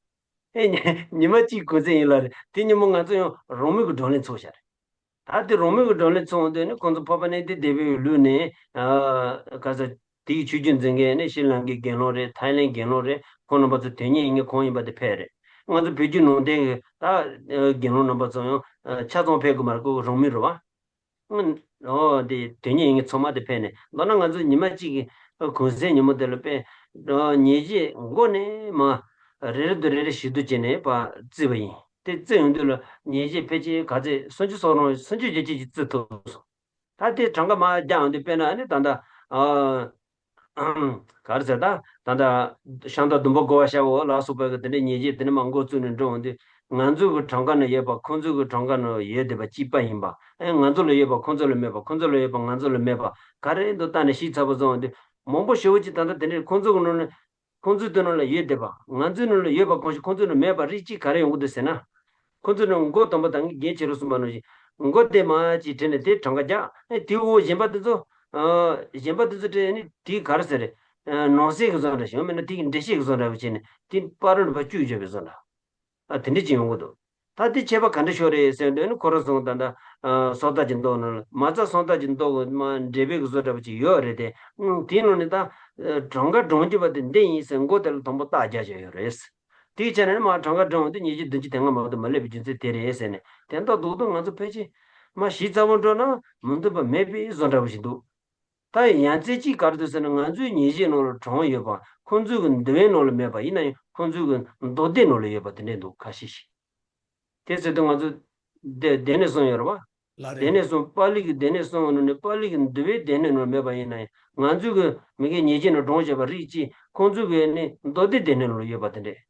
ཨེ་ཉི་ཉི་མ་གཅིག་གུང་སེང་ཡིན་ལ་རེད། དེ་ཉིན་མོ་ང་ཚོ་ཡང་རང་མོས་ཀྱི་བགྲོ་གླེང་ཚོགས་བཞག་རེད། ད་དེ་རང་མོས་ཀྱི་བགྲོ་གླེང་ཚོགས་འོང་དུས་ནི་ཁོང་ཚོ་འཕགས་པ་གནས་བརྟན་སྡེ་པའི་ལུགས་ནས་ཨ་ག་ས་དེའི་ཆོས་བརྒྱུད་འཛིན་མཁན་ནི་ཤྲི་ལང་ཀའི་དགེ་སློང་རེད། ཐའི་ལེན་དགེ་སློང་རེད། ཁོང་རྣམ་པ་ཚོ་དོན་གཉེར་ཡིན་མཁན་ཁོང་ཡིན་པ་དེ་ཕལ་རེད། ང་ཚོ་བོད་བརྒྱུད་ནང་བསྟན་གྱི་ད་དགེ་སློང་རྣམ་པ་ཚོ་ཡང་ཆ་ཚང་ཕེབས་ཀྱི་མ་རེད། ཁོ་རང་མོས་རེད་བ། ཨོ་དེ་དོན་གཉེར་ཡིན་མཁན་ཚང་མ་དེ་ཕེབས་ནས། མདོར་ན་ང་ཚོ་ཉི་མ་གཅིག་གི་གུང་སེང་ཉིན་མོ་དེ་ལ་དཔེ་ཉེས་ཆད་མགོ་ནས་མར་རེ་རེ་དུ་རེ་རེ་བཞིན་དུ་བྱས་ནས་ཕར་བརྩིས་པ་ཡིན། དེ་བརྩིས་ཡོང་དུས་ལ་ཉེས་ཆད་ཕལ་ཆེར་ག་ཚད་སུམ་ཅུ་སོ་གྲངས་སུམ་ཅུ་བརྒྱད་ཅུ་ཞིག་བརྩི་ཐུབ་སོང་། ད་དེ་གྲངས་ཀ་མར་རྒྱག་ཡོང་དུས་དཔེར་ན་ཨ་ནི་ད་ལྟ་ཨ་ག་རེ་ཟེར། ད་ད་ལྟ་ཤམ་ཐབས་ཟླུམ་པོ་བགོ་བ་བྱའོ་ལ་སོགས་པའི་གི་དེ་འདྲའི་ཉེས་ཆད་དེ་འདྲ་མར་མགོ་བཙུགས་ནས་འགྲོ་འོང་དུས། ང་ཚོའི་གི་གྲངས་ཀ་ན་ཡོད་པ་ཁོང་ཚོའི་གི་གྲངས་ཀ་ན་ཡོད་བསྡད་པ་གཅིག་པ་ཡིན་པ། ཨེ་ང་ཚོ་ལ་ཡོད་པ་ཁོང་ཚོ་ལ་མེད་པ། ཁོང་ཚོ་ལ་ཡོད་པ་ང་ཚོ་ལ་མེད་པ། ག་རེ་འདུག་ལྟ་ནས་ཤེས་ཚར་བ་བཟོ་འོང་དུས། མང་པོ་ཞེ་པོ་ཅིག་ད་ལྟ་དེ་འདྲའི་ཁོང་ཚོའི་གི་ནང་ནས་ཁོང་ཚོའི་དེ་ནང་ལ་ཡོད་བསྡད་པ། ང་ཚོའི་ནང་ལ་ཡོད་པ་གང་ཞིག་ཁོང་ཚོའི་ནང་མེད་པ་རིགས་གཅིག་ག་རེ་ཡོང་གི་འདུག་ཟེར་ན། ཁོ་ཚོ་ནི་མགོ་དང་པོ་ད་ངས་རྒན་ཁྱེད་རང་གསུངས་པ་ནང་བཞིན་མགོ་དེ་མར་ཅིག་དྲིལ་ནས་དེ་གྲངས་ཀ་རྒྱག་ཨེ་དེའི་འོག་གཞན་པ་དེ་ཚོ། ཨ་གཞན་པ་དེ་ཚོ་དྲིལ་ནས་དེའི་ག་རེ་ཟེར་རེད། ཨ་ནང་གསེས་ཀྱི་བཟོ་འདྲ་ཞིག་ཡང་མིན་ན་དེ་གི་འགྲེལ་བཤད་ཀྱི་བཟོ་འདྲ་བྱས་ནས་དེ་པར་རིས་ལ་ཕར་བཅུག་བརྗོད་པའི་བཟོ་འདྲ། ཨ་དེ་འདྲ་ཅིག་ཡོང་གི་འདུག་ད་དེ་ཁྱད་པར་ག་འདྲ་ཤོར་རེད་ཟེར་དུས་ནི་ཁོ་རང་གསུངས། ད་ལྟ་ཨ་སོ་ཐར་གྱི་མདོ་ནང་ལ་མ་རྩ་སོ་ཐར་གྱི་མདོ་གི་མ་འགྲེལ་པའི་གི་བཟོ་འདྲ་པོ་ཅིག་ཡོད་རེད་དེ། ཨང་དེའི་ནང་ནས་ད་གྲངས་ཀ་བགྲང་རྒྱུ་བ་དེ་འདི་ཡིན་ཟེར་མགོ་དེ་ལ་དང་པོ་རྟགས་རྒྱག་བཞག་ཡོད་རེད། དེའི་ཆ་ནས་ནི་མར་གྲངས་ཀ་བགྲངས་འོང་དུས་ཉེས་ཆད་བདུན་ཅུ་དོན་ལྔ་མ་གཏོགས་མ་སླེབས་པའི་རྒྱུ་མཚན་དེ་རེད་ཟེར་ནས། དེ་འདྲ་འདུག་འདུག་ང་ཚོ་ཕལ་ཆེར་མར་ཞིབ་ཚགས་པོ་འགྲོ་ན་མི་འདོད་པ་མེད་པའི་བཟོ་འདྲ་པོ་ཞིག་འདུག་ད་ཡང་རྩེ་གཅིག་ག་རེ་འདུག་ཟེར་ན། ང་ཚོའི་ཉེས་ཆད་ནང་ལ་གྲངས་ཡོད་པ་ཁོང་ཚོའི་གི་འདུལ་བའི་ནང་ལ་མེད་པ། ཡིན་ན་ཡང་ཁོང་ཚོའི་གི་མདོ་སྡེ་ནང་ལ་ཡོད་པ་དེ་འདྲས་འདུག་ཁ་ཤས་ཤིག་དེ་ཟེར་དུས་ང་ཚོ་སྡེ་སྡེ་སྣོད་གསུམ་ཡོད་རེད་བ། ལ་སྡེ་རེད། སྣོད་གསུམ་པཱ་ལི་གི་སྡེ་སྣོད་གསུམ་ནང་ནས་པཱ་ལི་གི་འདུལ་བའི་སྡེ་སྣོད་ནང་མེད་པ་ཡིན་ན་ཡང་། ང་ཚོའི་གི་མི་སྒེར་ཉེས་ཆད་ནང་གྲངས་བྱས་པ་རིགས་གཅིག་ཁོང་ཚོའི་གི་ནི་མདོ་སྡེ་སྡེ་སྣོད་ནང་ལ་ཡོད་པ་དེ་འདྲས།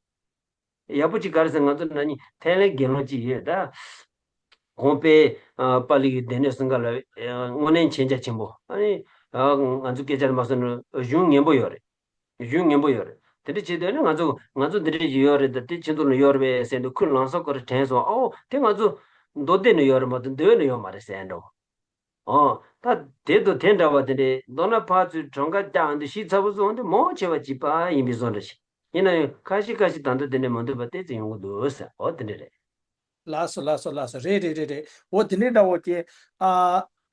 ཡག་པོ་ཅིག་ག་རེ་ཟེར། ང་ཚོ་ན་ནིང་ཐའི་ལེན་དགེ་སློང་གཅིག་ཡོད་ད། ཁོང་དཔེ་ཨ་པཱ་ལི་གི་སྡེ་སྣོད་གསུམ་ཀ་ལ་ཨ་དངོས་གནས་མཁྱེན་རྒྱ་ཆེན་པོ། ཨ་ནི་ཨ་ང་ཚོ་སྐད་ཆ་མ་གསུངས་ན་གཞུང་སྙན་པོ་ཡོད་རེད། གཞུང་སྙན་པོ་ཡོད་རེད། དེ་འདྲ་བྱེད་དུས་ནི་ང་ཚོ་ང་ཚོ་འདི་འདྲ་ཞིག་ཡོད་རེད་ད། དེ་ཁྱེད་ཚོ་ལ་ཡོད་རེད་པས་ཟེར་དུས། ཁོས་ལམ་སང་ཁོ་རང་དྲན་སོང་། ཨོ་དེ་ང་ཚོ་མདོ་སྡེ་ནས་ཡོད་རེད་མ་གཏོགས་འདུལ་བ་ནས་ཡོད་མ་རེད་ཟེར་འགྲོ། ཨོ། ད་དེ་དང་དེ་འདྲ་བ་དེ་འདྲའི་མདོར་ན་ཕར་ཚུར་གྲངས་ཀ་བཀྱག་འདི་ཤེས་ཚར་བ་སོང་འདི་མང་ཆེ་བ་གཅིག་པ་ཡིན་པའི་བཟོ་འདྲ་ཞིག་ཡིན་ན་ཡང་ཁ་ཤས་ཁ་ཤས་ད་ལྟ་དེ་འདྲའི་མ་འདུག་པ་ཏོག་ཙམ་ཡོང་གི་འདུག་ཟེར། ཨོ་དེ་འདྲ་རེད། ལགས་སོ་ལགས་སོ་ལགས་སོ། རེད་རེད་རེད་རེད། འོ་དེ་འདྲའི་འདྲ་བོ་ཅིག་ཨ་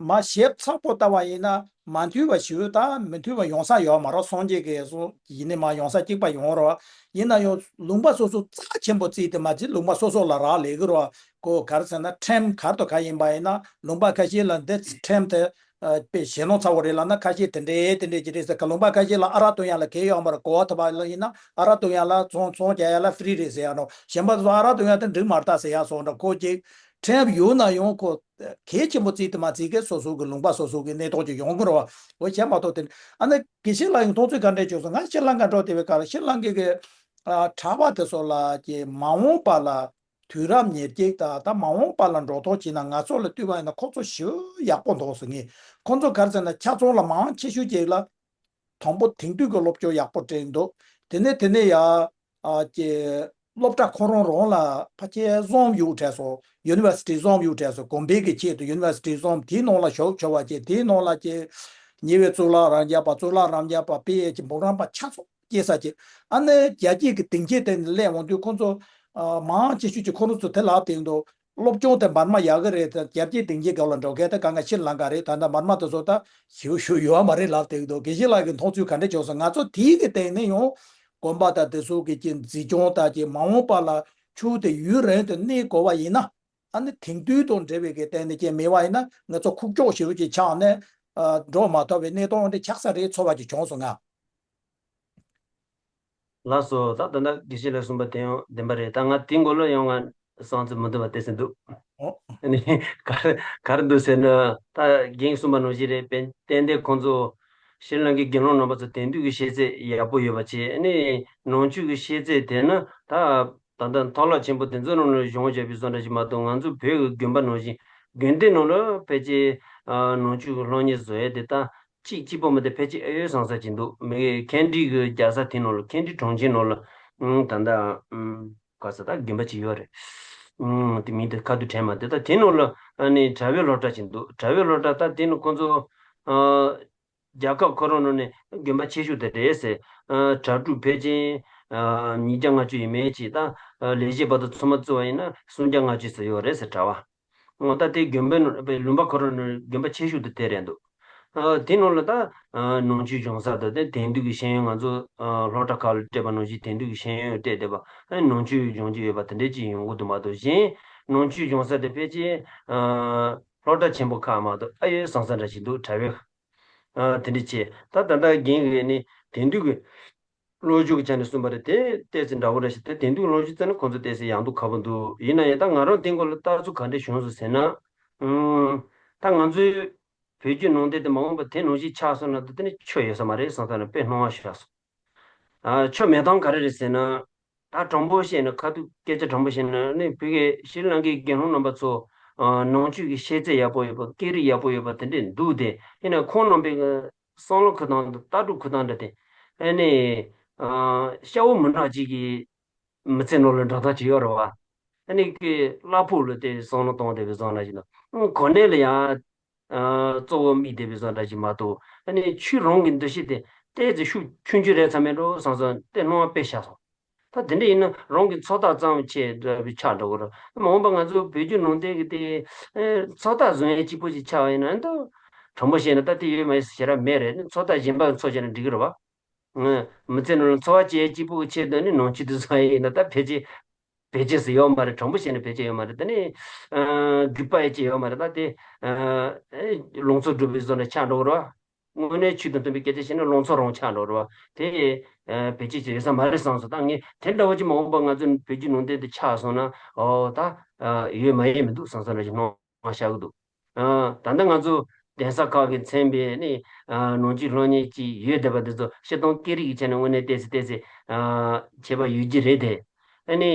མ་ཞིབ་ཚགས་པོ་ལྟ་བ་ཡིན་ན་མ་མཐུན་པ་ཞིག་དང་མི་མཐུན་པ་ཡོང་ས་ཡོད་མ་རེད། སངས་རྒྱས་ཀྱི་གསུང་ཡིན་ནི་མ་ཡོང་ས་གཅིག་པ་ཡོང་རོགས། ཡིན་ན་ཡང་ལུང་པ་སོ་སོ་རྩ་ཆེན་པོ་བརྩིས་ཏེ་མ་བརྩིས། ལུང་པ་སོ་སོ་ལ་རག་ལས་ཀྱི་རོགས། ཁོ་ག་རེ་ཟེར་ན་ཁྲིམས་ག་རེ་དང་ག་ཡིན་པ་ཡིན་ན། ལུང་པ་ཁ་ཤས་ལ་འདི་ཁྲིམས་དེ་ཨ་དཔེ་ཞེད་སྣང་ཚ་བོ་རེད་ལབ་ན། ཁ་ཤས་དེ་འདྲས་དེ་འདྲས་ཅིག་རེད་ཟེར་གི། ལུང་པ་ཁ་ཤས་ལ་ཨ་རག་བཏུང་ཡ་ལ་གལ་ཡོད་མ་རེད། གོ་བ་ཐོབ་པ་ལ་ཡིན་ན་ཨ་རག་བཏུང་ཡ་ལ་ཚོང་ཚོང་རྒྱག་ཡ་ལ་ཧྥི་རི་རེད་ཟེར་ཡ་ནོ། གཞན་པ་ཚོ་ཨ་རག་བཏུང་ཡ་དེ་འགྲིག་མ་རེད་ད་ཟེར་ཡ་སོགས་འདྲ། ཁོ་ཅིག་ཁྲིམས་ཡོད་ན་ཡང་ཁོ་གལ་ཆེན་པོ་བརྩིས་ཏེ་མ་བརྩིས་གི་སོ་སོ་གི་ལུང་པ་སོ་སོ་གི་གནས་སྟངས་ཅིག་ཡོང་གི་རེད་བ། འོ་བྱས་མ་གཏོགས་དེ་ཨ་ནི་དགེ་བཤེས་ལགས་ཡང་མཐོང་ཚུལ་ག་འདྲས་བྱུང་སོང་། ང་ཤྲི་ལང་ཀ་འགྲོ་བསྡད་པའི་སྐབས་ལ་ཤྲི་ལང་ཀའི་གི་ཨ་གྲྭ་པ་དེ་ཚོ་ལ་ཀྱི་མ་འོངས་པ་ལ་དུས་རབས་ཉེར་གཅིག་དང་ད་མ་འོངས་པ་ལ་འགྲོ་ཐོག་བྱས་ན་ང་ཚོ་ལ་ལྟོས་པ་ཡིན་ན་ཁོ་ཚོ་ཞེ་ཡག་པོ་འདུག་ཟེར། ངས་ཁོ་ཚོ་ག་རེ་ཟེར་ན་ཆ་ཚང་ལ་མང་ཆེ་ཤོས་ཅིག་ལ་དང་པོ་དེང་དུས་ཀྱི་སློབ་སྦྱོང་ཡག་པོ་སྤྲད་འདུག་དེ་ནས་དེ་ནས་ཡ་ཨ་ཀྱི་སློབ་གྲྭ་ཁོ་རང་རང་ལ་ཕལ་ཆེར་བཟོ་འདྲ་བོ་སྤྲད་སོང་། ཡུ་ནི་ཝར་སི་ཊི་བཟོ་འདྲ་བོ་སྤྲད་སོང་། གོམས་པའི་གི་ཆེད་དུ་ཡུ་ནི་ཝར་སི་ཊི་བཟོ་འདྲ་བོ། དེའི་ནང་ལ་ཞུགས་ཆོག་པ་བྱས། དེའི་ནང་ལ་ཀྱི་ཉེ་བའི་གཙུག་ལག་རབ་འབྱམས་པ་གཙུག་ལག་རབ་འབྱམས་པ་དཔེ་ཡས་ཀྱི་འབུམ་རམས་པ་ཆ་ཚང་སྐྱེལ་ས་ཀྱི། ཨ་ནི་རྒྱ་སྐྱེད་ཀྱི་སྡིངས་ཆའི་སྟེང་ནས་སླེབས་འོང་དུས་ཁོང་ཚོ་ཨ་མང་ཆེ་ཤོས་ཀྱིས་ཁོ་རང་ཚོ་དེ་ལབ་བསྡད་འདུག་སློབ་སྦྱོང་དེ་བར་མ་ཡག་གི་རེད་དེ། རྒྱ་སྐྱེད་སྡིངས་ཆའི་སྐབས་ལ་འགྲོ་མཁན་དེ་གང་ག་ཤྲི་ལང་ཀ་རེད། ད་ལྟ་བར་མ་དེ་ཚོ་ད་ཞེ་པོ་ཞེ་པོ་ཡོད་མ་རེད་ལབ་བསྡད་འདུག་དགེ་བཤེས་ལགས་ཀྱི་མཐོང་ཚུལ་ག་འདྲ་བྱུང་སོང་། ང་ཚོ་དེའི་གི་སྟེང་ནས་ཡང་དགོན་པ་དང་དེ་ཚོ་གི་ཀྱི་འཛིན་སྐྱོང་དང་ཀྱི་མ་འོངས་པ་ལ་ཆུ་དེ་ཡུན་རིང་དུ་གནས་དགོས་པ་ཡིན་ན། ཨ་ནི་དེང་དུས་དང་འབྲེལ་བའི་གི་སྟེང་ནས་ཀྱི་མེད་པ་ཡིན་ན་ང་ཚོ་ཁུག་ཀྱོག་ཞེ་པོ་ཅིག་ཆགས་ནས་ཨ་འགྲོ་མ་ཐུབ་པའི་གནས་སྟངས་འདི་ཆགས་ས་རེད་ཚོར་བ་ཅིག་བྱུང་སོང་ང་། ལགས་སོ། ད་ད་ལྟ་དགེ་བཤེས་ལགས་གསུངས་པ་དེ་ཡང་བདེན་པ་རེད། ད་ང་དེའི་མགོ་ལ་ཡང་ང་ བསམ་ཚུལ་མི་འདུག་པ་དེ་ཟེར་འདུག། ཨོ། ཨ་ནི་ག་རེ་ག་རེ་འདུག་ཟེར་ན། ད་རྒན་གསུངས་པ་ནང་བཞིན་རེད། དཔེ་ཏན་ཏན་ཁོང་ཚོ་ཤྲི་ལང་ཀའི་དགེ་སློང་རྣམ་པ་ཚོ་དེང་དུས་ཀྱི་ཤེས་ཚད་ཡག་པོ་ཡོད་པ་བྱས། ཨ་ནི་ནང་ཆོས་ཀྱི་ཤེས་ཚད་དེ་ནི་ད་ད་ལྟ་མཐོ་སློབ་ཆེན་པོ་དེ་ཚོ་ནང་ལ་སྦྱོང་བྱས་པའི་བཟོ་འདྲ་ཞིག་མ་གཏོགས། ང་ཚོ་བོད་ཀྱི་དགོན་པ་ནང་བཞིན་དགོན་སྡེ་ནང་ལ་ཕལ་ཆེར་ནང་ཆོས་ཀྱི་སློབ་གཉེར་བཟོ་ཡས་དེ་ད་གཅིག་གཅིག་པོ་མ་གཏོགས་ཕལ་ཆེར་ཨེ་ཡོད་བསམ་ས་ཅིག་འདུག། མི་ཁེན་ཌི་གི་རྒྱལ་ས་དེ་ནང་ལ། ཁེན་ཌི་གྲོང་ཁྱེར་ནང་ལ་ད་ལྟ་ག་ས་ད་དགོན་པ་ཅིག་ཡོད་རེད། ཨུམ། དེ་མིང་དེ་ཁ་ཐུག་དྲན་མ། དེ་ད་དེ་ནང་ལ་ཨ་ནི་གྲྭ་པའི་སློབ་གྲྭ་ཅིག་འདུག། གྲྭ་པའི་སློབ་གྲྭ་ད་དེ་ནི་ཁོང་ཚོ་ཨ་རྒྱལ་ཁབ་ཁོ་རང་ནང་ནས་དགོན་པ་ཆེ་ཤོས་དེ་རེད་ཟེར། ཨ་གྲྭ་ཕྲུག་ཕལ་ཆེར་ཨ་ཉིས་བརྒྱ་ལྔ་བཅུ་ཡས་མས་ཅིག་དང་། ཨ་ལས་བྱེད་བར་དུ་ཚང་མ་བརྩི་བ་ཡིན་ན་སུམ་བརྒྱ་ལྔ་བཅུ་ཙམ་ཡོད་རེད་ཟེར། གྲྭ་པ། འོ་ད་དེ་དགོན་པའི་ནང་པའི་ལུང་པ་ཁོ་རང་ནང་དགོན་པ་ཆེ་ཤོས་དེ་དེ་རེད་འདུག། ཨ་དེ་ནང་ལ་ད་ཨ་ནང་ཆོས་སྦྱོང་ས་དང་། དེ་དེང་དུས་ཀྱི་ཤེས་ཡོན། ང་ཚོ་ཨ་སློབ་གྲྭ་ཁག་ལ་སྤྲད་པ་ནང་བཞིན་དེང་དུས་ཀྱི་ཤེས་ཡོན་སྤྲད་བསྡད་པ། ཨ་ནང་ཆོས་སྦྱོང་རྒྱུ་ཡོད་པ་དེ་འདྲས་ཅིག་ཡོང་གི་འདུག་མ་གཏོགས། གཞན་ནང་ཆོས་སྦྱོང་ས་དེ་ཕལ་ཆེར་ཨ་སློབ་གྲྭ་ཆེན་པོ་ཁག་མ་གཏོགས་ཨ་ཡོད་བསམ་ས་འདྲ་ཞིག་འདུག། གྲྭ་པའི། ཨ་དེ་འདྲས་བྱས། ད་ད་ལྟ་རྒན་གྱིས་ནི་དེང་དུས་ཀྱི་སློབ་སྦྱོང་གི་ཆ་ནས་གསུངས་པ་རེད། དེ་ཏོག་ཙམ་འདྲ་བོ་འདྲ་ཞིག། དེ་དེང་དུས་སློབ་སྦྱོང་བརྩིས་ན་ཁོང་ཚོ་ཏོག་ཙམ་ཡག་སྡུག་ཁ་པོ་འདུག། ཡིན་ན་ཡང་ད་ང་རང་དེ་སྐོར་ལ་ལྟ་ཚུལ་ག་འདྲས་བྱུང་སོང་ཟེར་ན། ཨུམ། ད་ང་ཚོའི་བོད་བརྒྱུད་ནང་བསྟན་དེ་མ་འོངས་པ་དེ་ནང་བཞིན་ཆགས་སོང་ན་ད་དེ་ནི་ཆོ་ཡོད་ས་མ་རེད་བསམ་ས་ནས་དཔེ་སྣང་བ་ཤར་སོང་། ཨ་ཆོ་མེད་སྟངས་ག་རེ་རེད་ཟེར་ན། ད་དྲང་པོ་བཤད་ན། ཁ་ཐུག་སྐད་ཆ་དྲང་པོ་བཤད་ན་ནི། བོད་ཀྱི་ཤྲི་ལང་ཀའི་དགེ་སློང་རྣམ་པ་ཚོ་ཨ་ནང་ཆོས་ཀྱི་ཤེས་ཚད་ཡག་པོ་ཡོད་པ། སྐད་རིགས་ཡག་པོ་ཡོད་པ་དེ་འདྲས་འདུག། དེ་ཡིན་ན་ཁོང་རྣམ་པའི་བསམ་བློ་འཁོར་སྟངས་དང་ལྟ་གྲུབ་འཁོར་སྟངས་འདྲ་དེ། ཨ་ནི་ཨ་ཤ་བོ་མི་འདྲ་ཅིག་གི་མི་ཚེ་ནང་ལ་འགྲོ་སྟངས་ཅིག་ཡོད་རེད་བ། ཨ་ནི་ཀྱི་གླ་ཕོགས་ལ་དེ་བསམ་བློ་གཏོང་བསྡད་པའི་བཟོ་འདྲ་ཞིག་དང་། གོ་གནས་ལ་ཡང་ཨ་གཙོ་བོ་དམིགས་བསྡད་པའི་བཟོ་འདྲ་ཞིག་མ་གཏོགས། ཨ་ནི་ཆོས་རང་གི་འདུ་ཤེས་དེ་ཏོག་ཙམ་ཤུགས་ཆུང་ཆུང་རེད་ཚར་མེད་འགྲོ་བསམ་བསམ་དེ་སྣང་བ་དཔེ་ཤར་སོང་། ད་དེ་འདྲ་ཡིན་ན་རང་གི་ཚོད་ལྟ་ཙམ་བྱས་འདྲ་བའི་ཆགས་འགྲོ་གི་རེད། མ་འོངས་པ་ང་ཚོ་བོད་བརྒྱུད་ནང་བསྟན་གྱི་དེ་ཨེ་ཚོད་ལྟ་བཟོ་ཡས་གཅིག་པོ་ཞིག་ཆགས་པ་ཡིན་ན། ད་དྲང་པོ་བཤད་ན་ད་དེ་ཡོད་མ་ཡོད་ཞེ་དྲག་མེད་རེད། ཚོད་ལྟ་གཞན་པ་འཚོལ་བྱས་ན་འགྲིག་གི་རེད་བ། ཨེ་མི་ཚེ་ནང་ལ་འཚོ་བ་སྐྱེལ་ཡས་གཅིག་པོ་གི་ཆེད་དུ་ནི་ནང་ཆོས་དེ་བཟོ་ཡས་ཡིན་ན་ད་ཕལ་ཆེར་བེད་སྤྱོད་སུ་ཡོད་མ་རེད། དྲང་པོ་བཤད་ན་བེད་སྤྱོད་ཡོད་མ་རེད། དེ་ནི་ཨ་རྒྱུད་པ་ཡས་ཅིག་ཡོད་མ་རེད། ད་དེ་ཨ་ལང་ཚོ་སྒྲུབ་པའི་བཟོ་འདྲ་ཆགས་འགྲོ་གི་རེད་བ། དངོས་གནས་ཆོས་དང་མཐུན་པའི་སྐད་ཆ་བཤད་ན་ལང་ཚོ་རང་ཆགས་འགྲོ་གི་རེད་བ། དེ་ཨ་བེད་སྤྱོད་ཅིག་ཡོད་ས་མ་རེད་བསམ་སོང་། ད་ངས་དེ་འདྲ་བོ་ཅིག་མ་འོངས་པ་ང་ཚོ་བོད་བརྒྱུད་ནང་བསྟན་དེ་ཆགས་སོང་ན། ཨོ་ད་ཨ་ཡོད་མ་ཡིན་མི་འདུག་བསམ་སོང་འདྲ་ཞིག་སྣང་བ་ཤར་གི་འདུག། ཨ་ད་ལྟ་ང་ཚོ་གདན་ས་ཁག་གིས་མཚན་པའི་ནི་ཨ་ནང་ཆོས་སློབ་གཉེར་ཅིག་ཡོད་བསྡད་པ་དེ་ཚོ་སྤྱིར་བཏང་སྐད་རིགས་ཀྱི་ཆ་ནས་དངོས་གནས་ཏོག་ཙམ་ཏོག་ཙམ་ཨ་ཁྱད་པར་ཡོད་ཀྱི་རེད་དེ། ཨ་ནི་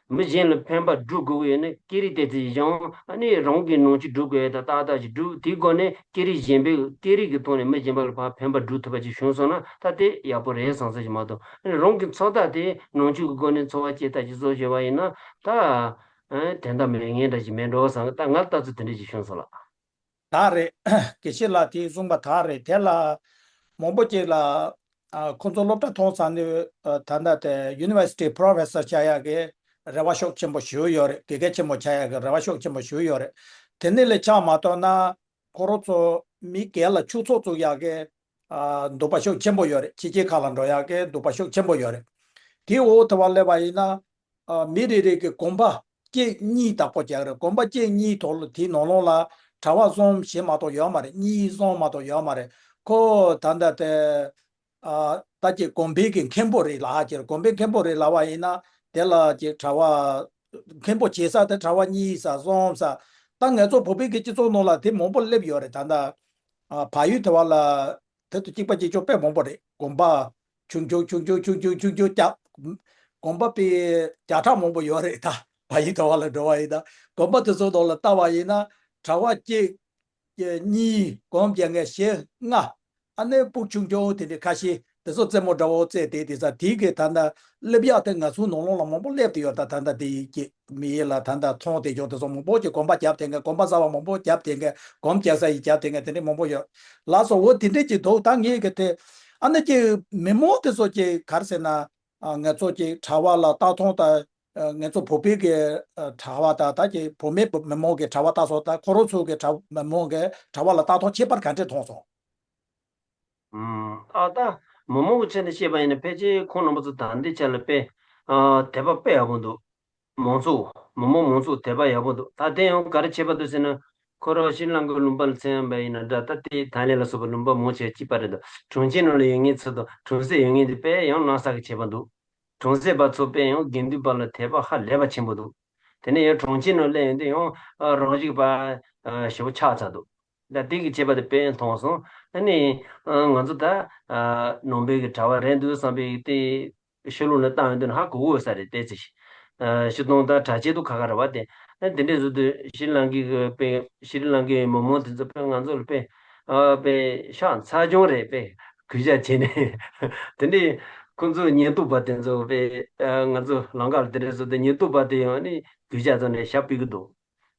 མི་གཞན་ལ་ཕན་པ་སྒྲུབ་དགོས་ཀྱི་ཡོད་ན་སྐད་རིགས་ཏོག་ཙམ་སྦྱང་། ཨ་ནི་རང་གི་ནང་ཆོས་སྒྲུབ་དགོས་ཡོད་ད་ཏག་ཏག་ཅིག་སྒྲུབ། དེའི་སྒོ་ནས་སྐད་རིགས་གཞན་པའི་སྐད་རིགས་ཀྱི་ཐོག་ནས་མི་གཞན་པ་ལ་ཕར་ཕན་པ་སྒྲུབ་ཐུབ་པ་ཅིག་བྱུང་སོང་ན་ད་དེ་ཡག་པོ་རེད་བསམ་ས་ཞིག་མ་གཏོགས། ཨ་ནི་རང་གི་ཚོད་ལྟ་དེ་ནང་ཆོས་ཀྱི་སྒོ་ནས་འཚོ་བ་སྐྱེལ་ཐབས་ཅིག་བཟོ་བྱས་པ་ཡིན་ན་ད། ཨེ་དོན་དག་མེད་མཁན་འདྲ་ཞིག་མེད་འགྲོ་བསམ། ད་ང་ལྟ་ཚུལ་དེ་འདྲ་ཞིག་བྱུང་སོང་ལགས། ད་རེད། དགེ་བཤེས་ལགས་དེ་གསུངས་པ་ད་རེད། དེ་ལ་མང་པོ་ཅིག་ལ་ཨ་ཁོང་ཚོ་སློབ་གྲྭ་མཐོང་ཚར་ནས་ཨ་ད་ལྟ་དེ་ཡུ་ནི་ཝར་སི་ཊི་པྲོ་ཕེ་སར་ཆགས་ཡག་གི་རེ་བ་ཤུགས་ཆེན་པོ་ཞུ་ཡོད་རེད། དགེ་རྒན་ཆེན་པོ་ཆགས་ཡག་གི་རེ་བ་ཤུགས་ཆེན་པོ་ཞུ་ཡོད་རེད། དེ་ནས་ལས་ཆགས་མ་ཐུབ་ན་ཁོ་རང་ཚོ་མི་སྒེར་ལ་ཁྱུ་ཚོགས་བཙུགས་ཡག་གི་ཨ་འདོད་པ་ཤུགས་ཆེན་པོ་ཡོད་རེད། ཕྱི་རྒྱལ་ཁག་ལ་འགྲོ་ཡག་གི་འདོད་པ་ཤུགས་ཆེན་པོ་ཡོད་རེད། དེའི་འོག་དེ་བ་སླེབས་པ་ཡིན་ན། ཨ་མི་རེ་རེ་གི་གོམ་པ་གཅིག་གཉིས་བདག་པོ་རྒྱག་རེད། གོམ་པ་གཅིག་གཉིས་ཐོག་ལ་དེའི་ནང་ལོགས་ལ་གྲྭ་པ་གསུམ་བཞི་མ་གཏོགས་ཡོད་མ་རེད། གཉིས་གསུམ་མ་གཏོགས་ཡོད་མ་རེད། ཁོ་ད་ལྟ་དེ་ཨ་ད་ཀྱི་གོང་འཕེལ་གྱི་མཁན་པོ་རེད་ལབ་ཀྱི་རེད། གོང་འཕེལ་མཁན་པོ་རེད་ལབ་པ་ཡིན་ན་དེ་ལ་ཀྱི་གྲྭ་པ་མཁན་པོ་བྱེད་ས་དེ་གྲྭ་པ་གཉིས་ཙམ་གསུམ་ཙམ། ད་ང་ཚོ་བོད་པའི་གི་སྤྱི་ཚོགས་ནང་ལ་དེ་མང་པོ་སླེབས་ཡོད་རེད། ད་ལྟ་ཨ་བལ་ཡུལ་དེ་བ་ལ་དེ་དང་གཅིག་པ་གཅིག་རྐྱང་དཔེ་མང་པོ་རེད། གོམ་པ་ཆུང་ཆུང་ཆུང་ཆུང་ཆུང་ཆུང་ཆུང་ཆུང་བརྒྱབ། གོམ་པ་དཔེ་བརྒྱ་ཕྲག་མང་པོ་ཡོད་རེད། ད་བལ་ཡུལ་དེ་བ་ལ་འགྲོ་བ་ཡིན་ན་གོམ་པ་དེ་ཚོ་ནང་ལ་ལྟ་བ་ཡིན་ན་གྲྭ་པ་གཅིག་གཉིས། གོམ་བརྒྱབ་མཁན་བཞི་ལྔ། ཨ་ནི་སྤུ་གུ་ཆུང་ཆུང་དེ་འདྲ་ཁ་ཤས་དེ་ཚོ་རྩེད་མོ་འདྲ་བོ་རྩེས་བསྡད་དེ་ཙང་དེ་གི་ད་ལྟ་སླེབས་ཡག་དེ་ང་ཚོའི་ནང་ལོགས་ལ་མང་པོ་སླེབས་བསྡད་ཡོད། ད་ད་ལྟ་དེ་ཡི་གེ་མི་ཡིན་ལ་ད་ལྟ་མཐོང་བསྡད་ཆོག་དེ་ཚོ་མང་པོ་ཅིག་གོམ་པ་བརྒྱབ་བསྡད་མཁན། གོམ་པ་གསར་པ་མང་པོ་བརྒྱབ་བསྡད་མཁན། གོམ་རྒྱག་ས་ཡི་བརྒྱབ་བསྡད་མཁན་དེ་འདྲ་མང་པོ་ཡོད་ལགས་སོ། འོ་དེ་འདྲ་ཅིག་འདུག། ད་ངས་གི་དེ་ཨ་ནི་ཅིག་མི་མང་དེ་ཚོ་ཅིག་ག་རེ་ཟེར་ན། ཨ་ང་ཚོ་ཅིག་གྲྭ་པ་ལ་ལྟ་སྟངས་དང་། ཨ་ང་ཚོ་བོད་པའི་གི་ཨ་གྲྭ་པ་དང་ད་ཅིག་བུད་མེད་མི་མང་གི་གྲྭ་པ་ལྟ་སྟངས་དང་ཁོ་རང་ཚོ་གི་གྲྭ་མི་མང་གི་གྲྭ་པ་ལ་ལྟ་སྟངས་ཁྱད་པར་ག་འདྲས་མཐོང་སོང་། ཨུམ། ཨ་ད་མི་མང་གི་ཆ་ནས་བཤད་པ་ཡིན་ན་ཕལ་ཆེར་ཁོང་རྣམ་པ་ཚོ་ད་ལྟའི་ཆ་ལ་དཔེ་ཨ་དད་པ་དཔེ་ཡག་པོ་འདུག། མང་ཚོགས་མི་མང་མང་ཚོགས་དད་པ་ཡག་པོ་འདུག། ད་དེ་ཡང་ག་རེ་ཁྱད་པར་འདུག་ཟེར་ན། ཁོ་རང་ཤྲི་ལང་ཀའི་ལུང་པ་ལ་མཚོན་པ་ཡིན་ན་འདྲ། ད་ལྟའི་ཐའི་ལེན་ལ་སོགས་པའི་ལུང་པ་མང་ཆེ་བ་གཅིག་པ་རེད་འདུག། གྲོང་ཁྱེར་ནང་ལ་ཡོད་མཁན་ཚོ་དང་གྲོང་གསེབ་ཡོད་མཁན་དེ་དཔེ་ཡང་གནམ་ས་གི་ཁྱད་པར་འདུག། གྲོང་གསེབ་པ་ཚོ་དཔེ་ཡང་དགེ་འདུན་པ་ལ་དད་པ་ཧ་ལས་པ་ཆེན་པོ་འདུག། དེ་ནས་ཡང་གྲོང་ཁྱེར་ནང་སླེབས་ཡོང་དུས་ཡང་རང་ཤུགས་པ་ཞེ་པོ་ཆགས་ཚར་འདུག་ད་དེ་གི་བྱས་པ་དེ་དཔེ་མཐོང་སོང་། ཨ་ནི་ང་ཚོ་ད་ནང་པའི་གི་གྲྭ་པ་རེད་འདུག་བསམ་པའི་དེ། ཤོ་ལོ་ལ་བཏང་ཡོང་དུས་ཧ་གོ་གོ་ས་རེད་བལྟས་ཚེ། ཤི་སྟོང་དང་གྲྭ་ཆས་དུ་ཁ་ཁ་ར་བ་དེ། དེ་འདྲས་བཟོ་དུས་ཤྲི་ལང་ཀའི་གི་དཔེ་ཤྲི་ལང་ཀའི་མི་མང་དེ་ཚོ་དཔེ་ང་ཚོ་ལ་དཔེ་དཔེ་ཤག་ཚ་གྱང་རེད་དཔེ་གུས་ཞབས་བྱས་ནས། དེ་འདྲས་ཁོང་ཚོ་ཉེན་རྟོག་པ་དེ་ཚོ་དཔེ་ང་ཚོ་ལམ་ཁ་ལ་དེ་འདྲས་བཟོ་དུས་ཉེན་རྟོག་པ་དེ་ཡང་ནི་གུས་ཞབས་ཚོ་ནས་ཞབས་ཕྱི་གི་འདུག་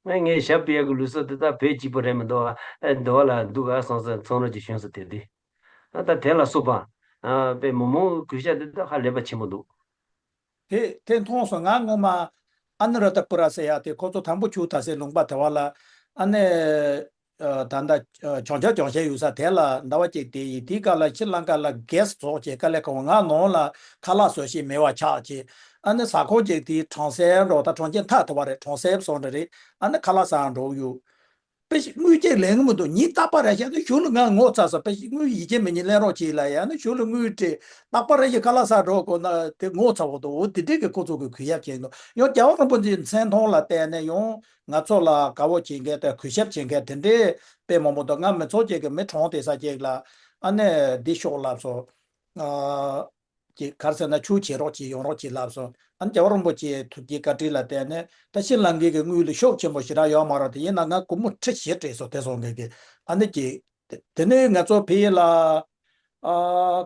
ངས་ངས་ཞབས་ཕྱི་ཡག་གི་ལུགས་སྲོལ་དེ་དག་བོད་གཅིག་པུ་རེད་མི་འདུག་ཨ། འདི་བ་ལ་འདུག་ཨ་སོང་ཟེར་ཚོང་རོགས་ཀྱི་གཞུང་སུ་དེ་དུས། ཨ་ད་དེ་ལ་སོགས་པ། ཨ་དཔེ་མི་མང་གུས་ཞབས་དེ་དག་ཧ་ལས་པ་ཆེན་པོ་འདུག་དེ་དེ་མཐོང་སོང་། ང་སྔོན་མ་ཨ་ནུ་ར་ཏ་པུ་ར་ཟེར་ཡག་དེ་ཁོ་ཚོ་དང་པོ་ཆུ་ད་སའི་ལུང་པ་དེ་བ་ལ་ཨ་ནི་ཨ་ད་ལྟ་ཨ་གྱོང་ཆ་གྱོང་ཆ་ཡོད་ས་དེ་ལ་ཟླ་བ་གཅིག་དེ་ཡིན། དེའི་སྐབས་ལ་ཤྲི་ལང་ཀ་ལ་གེ་སི་ཊི་རྫོགས་བྱས་དཀའ་ལས་ཁག་པོ། ང་ནང་ལ་ཁ་ལག་བཟོ་ཤེས་མེད་པ་ཆགས་བྱས། ཨ་ནི་ཟ་ཁང་ཅིག་དེའི་གྲོང་གསེབ་འགྲོ་ད་གྲོང་ཁྱེར་མཐའ་དེ་བ་རེད། གྲོང་གསེབ་སོང་འདྲ་རེད། ཨ་ནི་ཁ་ལག་ཟ་འགྲོ་གི་ཡོད། དཔེ་ཞིག་དངུལ་ཅིག་ལེན་གི་མི་འདུག་ཉིན་རྟག་པར་རེ་བཞག་ནི་གཞུག་ལ་ང་ངོ་ཚ་སོང་། དཔེ་ཞིག་དངུལ་ཡིད་ཆེས་མེད་ཉིན་ལེན་རོགས་གྱིས་ལ་ཡ་ནི་གཞུག་ལ་དངུལ་སྤྲད། རྟག་པར་རེ་བཞིན་ཁ་ལག་ཟ་འགྲོ་དགོས་ན་དེ་ངོ་ཚ་བོ་འདུག་འོ་དེ་འདྲས་ཀྱི་ཁོ་ཚོ་གི་གུས་ཞབས་བྱེད་འདུག་ཡང་རྒྱལ་བ་རིན་པོ་ཆེའི་མཚན་མཐོང་ལ་བལྟས་ནས་ཡང་ང་ཚོ་ལ་དགའ་བོ་བྱེད་མཁན་དང་གུས་ཞབས་བྱེད་མཁན་དེ་འདྲས་དཔེ་མང་པོ་འདུག་ང་མི་ཚོགས་ཅིག་གི་མི་གྲོངས་བསྡད་ས་ཅིག་ལ་ཨ་ནི་འདི་ཤོག་ལབ་སོང་། ཨ། ཀྱི་ག་རེ་ཟེར་ན་ཆུ་བྱེད་རོགས་གྱིས་ཡོང་རོགས་གྱིས་ལབ་སོང་། ཨ་ནི་རྒྱལ་བ་རིན་པོ་ཆེའི་ཐུགས་ཀྱི་བཀའ་དྲིན་ལ་བརྟེན་ནས་ད་ཤྲི་ལང་ཀའི་གི་དངུལ་ལ་ཤུགས་ཆེན་པོ་ཞེ་དྲག་ཡོད་མ་རེད། དེ་ཡིན་ན་ང་སྒོར་མོ་ཁྲི་བཞི་སྤྲད་སོང་། དེ་སོང་གི་གི་ཨ་ནི་ཀྱི་དེ་དེ་ནས་ང་ཚོ་ཕ་གི་ལ་ཨ་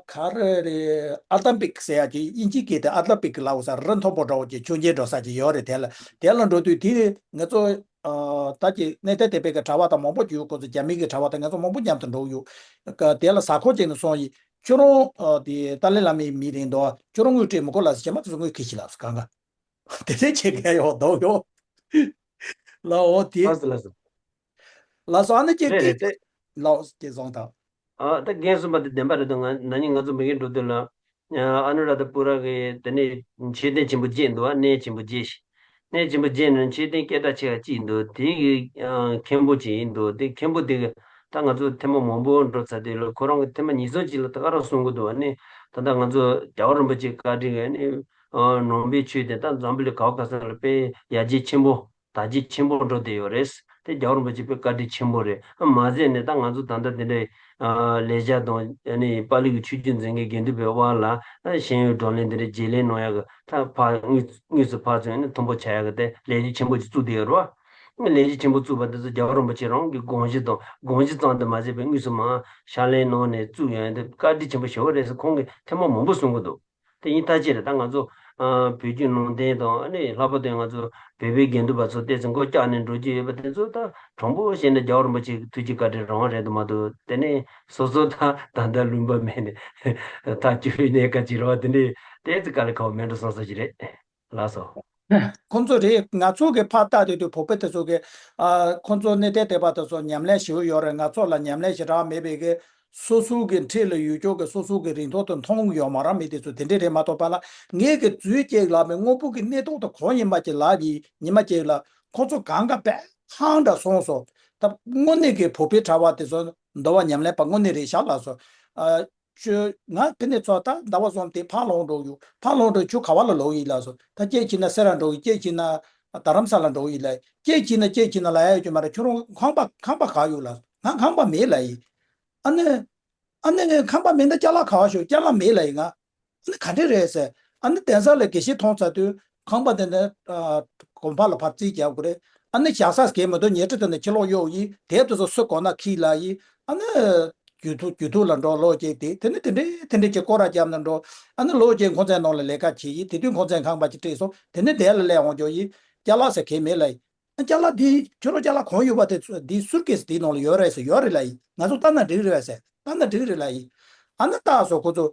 ག་རེ་རེད། ཨ་ཏམ་པིག་ཟེར་ཡག་ཅིག་དབྱིན་ཇིའི་སྐད་དེ་ཨ་ཏམ་པིག་ལབ་ས་རི་མཐོ་པོ་འདྲ་བོ་ཅིག་མཆོད་མཇལ་འགྲོ་ས་ཅིག་ཡོད་རེད། དེ་ལ་དེ་ལ་འགྲོ་དུས་དེ་ང་ཚོ་ཨ་ད་ཀྱི་གནས་བརྟན་དད་པའི་གི་གྲྭ་པ་དང་མང་པོ་ཅིག་ཡོད། ཁོ་ཚོ་རྒྱ་མིའི་གི་གྲྭ་པ་དང་ང་ཚོ་མང་པོ་མཉམ་དུ་འགྲོ་གི་ཡོད། ཀ་དེ་ལ་ཟ་ཁང་ཅིག་ནས་སོང་ཡིན། ཁྱོད་རང་ཨ་དེ་ཏཱ་ལའི་བླ་མའི་མི་རེད་འདུག་ཁྱོད་རང་དངུལ་སྤྲད་མི་དགོས་ལབ་ཟེར། རྗེས་མ་དེ་ཚོ་དངུལ་ཁྱེར་ཤིག་ལབ་ཟེར། གང་ག་དེ་འདྲས་བྱེད་མཁན་ཡོད་འདུག་ཡོད། ལའོ་དེ་ལགས་སོ་ལགས་སོ། ལགས་སོ། ཨ་ནི་ཀྱེ་རེད་རེད་ཀྱེ་དེ། ལའོ་ཀྱེ་བཟང་དང་། ཨ་ད་རྒན་གསུངས་པ་དེ་བདེན་པ་རེད་འདུག་ང་ན་ནིང་ང་ཚོ་མི་རྒན་འགྲོ་དུས་ལ། ཨ་ནུ་ར་ཐ་པུ་ར་གི་དེ་ནས་མཆོད་རྟེན་ཆེན་པོ་བརྒྱད་འདུག་གནས་ཆེན་པོ་བརྒྱད་ཞིག་གནས་ཆེན་པོ་བརྒྱད་ནང་མཆོད་རྟེན་སྐད་གྲགས་ཆེ་བ་གཅིག་འདུག་དེ་གི་ཨ་མཁན་པོ་ཅིག་ཡིན་འདུག་དེ་མཁན་པོ་དེ་གི་ད་ང་ཚོ་ཐེངས་མ་མང་པོ་འགྲོ་ཚར་དུས་ལ་ཁོ་རང་གི་ཐེངས་མ་ཉིས་སོ་གཅིག་ལ་ད་ག་རང་གསུང་གི་འདུག་ཨ་ནི་ད་ལྟ་ང་ཚོ་རྒྱལ་བ་རིན་པོ་ཆེ་བཀའ་དྲིན་གི་ཨ་ནི་ཨ་ནང་པའི་ཆོས་དེ་ད་འཛམ་བུ་གླིང་ག་བ་ག་ས་ལ་དཔེ་ཡར་རྒྱས་ཆེན་པོ། དར་རྒྱས་ཆེན་པོ་འགྲོ་བསྡད་ཡོད་རེད། དེ་རྒྱལ་བ་རིན་པོ་ཆེ་དཔེ་བཀའ་དྲིན་ཆེན་པོ་རེད། མ་ཟད་ནས་ད་ང་ཚོ་ད་ལྟ་དེ་འདྲའི་ཨ་ལས་བྱ་དང་ཨ་ནི་པཱ་ལི་གི་ཆོས་བརྒྱུད་འཛིན་མཁན་དགེ་འདུན་པའི་དབར་ལ་ཨ་ཤེས་ཡོན་བགྲོ་གླེང་དེ་འདྲའི་བརྗེ་ལེན་གནང་ཡག་གི་ད་ཕར་དངོས་དངོས་སུ་ཕར་ཚུར་ཨ་ནི་མཐུན་པོ་བྱ་ཡག་གི་དེ་ལས་གཞི་ཆེན་པོ་ཅིག་བཙུགས་བསྡད་ཡོད་རེད་བ། ལས་གཞི་ཆེན་པོ་བཙུགས་པ་དེ་ཚོ་རྒྱལ་བ་རིན་པོ་ཆེ་རང་གི་དགོངས་གཞི་དང་དགོངས་གཞི་ཙམ་དུ་མ་ཟད་པའི་དངོས་སུ་མར་ཕྱག་ལས་གནང་ནས་བཙུགས་ཡོང་ཡག་དེ་བཀའ་དྲིན་ཆེན་པོ་ཞེ་པོ་རེད་ཟེར་ཁོང་གིས་ཐེངས་མ་མང་པོ་གསུང་གི་འདུག་དེ་ཡིན་ཐག་ཆོད་རེད། ད་ང་ཚོ་ཨ་བོད་བརྒྱུད་ནང་བསྟན་དང་ཨ་ནི་ལྷག་པར་དུ་ང་ཚོ་བོད་པའི་དགེ་འདུན་པ་ཚོ་ཏོག་ཙམ་མགོ་བཀྱག་ནས་འགྲོ་རྒྱུ་ཡོད་པ་དེ་ཚོ་ད་དྲང་པོ་བཤད་ན་རྒྱལ་བ་རིན་པོ་ཆེ་གི་ཐུགས་རྗེ་བཀའ་དྲིན་རང་རེད་འདུག་མ་གཏོགས། དེ་ནས་སོ་སོ་ད་ད་ལྟ་ལུང་པ་མེད་ནས་ཐག་གཅོད་གནས་ཀ་ཅིག་རེད་བ། དེ་འདྲས་ཏོག་ཙམ་དཀའ་ལས་ཁག་པོ་མེད་འགྲོ་བསམ་བསམ་ཞིག་རེད། ལགས་སོ། ཁོང་ཚོ་རེད། ང་ཚོ་གི་ཕར་ལྟ་དུས་དུས་བོད་པ་དེ་ཚོ་གི་ཨ་ཁོང་ཚོ་གནས་བརྟན་དད་པ་དེ་ཚོ་ཉམས་ལེན་ཞེ་པོ་ཡོད་རེད། ང་ཚོ་ལ་ཉམས་ལེན་ཞེ་དྲག་མེད་པའི་གི་སོ་སོ་གི་འཁྲིས་ལ་ཡོད་ཆོག་གི་སོ་སོ་གི་རིང་ཐོག་ཏུ་མཐོང་གི་ཡོད་མ་རེད། མི་དེ་ཚོ་དེ་འདྲས་རེད་མ་གཏོགས་པ་ལ་ངས་གི་རྫུན་གཅིག་ལབ་མེད། དངོས་པོ་གི་གནས་སྟངས་དེ་གང་ཡིན་པ་ཅིག་ལབ་ཡིན། ཉི་མ་གཅིག་ལ་ཁོང་ཚོ་གང་ག་དཔེ་ཧང་འདྲ་སོང་སོང་། ད་དངོས་གནས་ཀྱི་བོད་པའི་གྲྭ་པ་དེ་ཚོ་འདུལ་བ་ཉམས་ལེན་པ་དངོས་གནས་རེད་ཤག་ལགས་སོ། ཨ། ཁྱོད་ང་ཕི་ནས་ཚོ་ད་ཟླ་བ་གསུམ་དེ་ཕར་ལོག་འགྲོ་ཡོད། ཕར་ལོག་འགྲོ་ཁྱོད་ག་བ་ལ་ལོག་ཡིན་ལགས་སོ། ད་སྐྱེས་ཕྱིན་ན་སེ་ར་འགྲོ་གི། སྐྱེས་ཕྱིན་ན་རྡ་རམ་ས་ལ་འགྲོ་གི་ལ། སྐྱེས་ཕྱིན་ན་སྐྱེས་ཕྱིན་ན་ལ་ཡ་ཡོད་ཀྱི་མ་རེད། ཁྱོད་རང་ཁང་པ་ཁང་པ་ག་ཡོད་ལགས་སོ། ང་ཁང་པ་མེད་ལ་ཡིན། ཨ་ནི། ཨ་ནི་ཁང་པ་མེད་ན་ཅ་ལག་ག་བ་ཤོག་ཅ་ལག་མེད་ལ་ཡིན་ང་། ཨ་ནི་ག་འདྲས་རེད་ཟེར། ཨ་ནི་གདན་ས་ལ་དགེ་བཤེས་མཐོང་ཚར་དུས་ཁང་པ་དེ་ནས་ཨ་དགོན་པ་ལ་ཕར་རྩིས་རྒྱག་དགོས་རེད། ཨ་ནི་བཞག་ས་གས་མི་འདུག་ཉལ་ཁྲི་དེ་ནས་ཕྱི་ལོགས་གཡོག་ཡིན། དེབ་དེ་ཚོ་སུ་དགོས་ན་ཁྱེར་ལ་ཡིན། ཨ་ནི་རྒྱུ་ཐུག་རྒྱུ་ཐུག་ལ་འགྲོ་ལོག་བྱས་ཏེ་དེ་ནི་དེ་འདྲས་དེ་འདྲས་ཀྱི་སྐོར་ར་རྒྱབ་ནས་འགྲོ། ཨ་ནི་ལོག་བྱས་ཁང་ཚན་ནང་ལ་ལས་ཀ་བྱེད་ཡིན། དེ་དུས་ཁང་ཚན་ཁང་པ་ཅིག་སྤྲད་སོང་། དེ་ནི་དེ་ལ་སླེབས་འོང་རྒྱུ་ཡིན། ཅ་ལག་ཟེར་གས་མེད་ལ་ཡིན། ཨ་ཅ་ལག་འདི་ཁྱོད་རང་ཅ་ལག་གང་ཡོད་པ་དེ་ཚོ་འདི་སུར་ཀེ་སི་འདིའི་ནང་ལ་ཡོད་རེད་ཟེར། ཡོད་རེད་ལ་ཡིན། ང་ཚོ་ལྟ་ན་འགྲིག་རེད་པས་ཟེར། ལྟ་ན་འགྲིག་རེད་ལ་ཡིན། ཨ་ནི་ལྟ་སོང་ཁོ་ཚོ།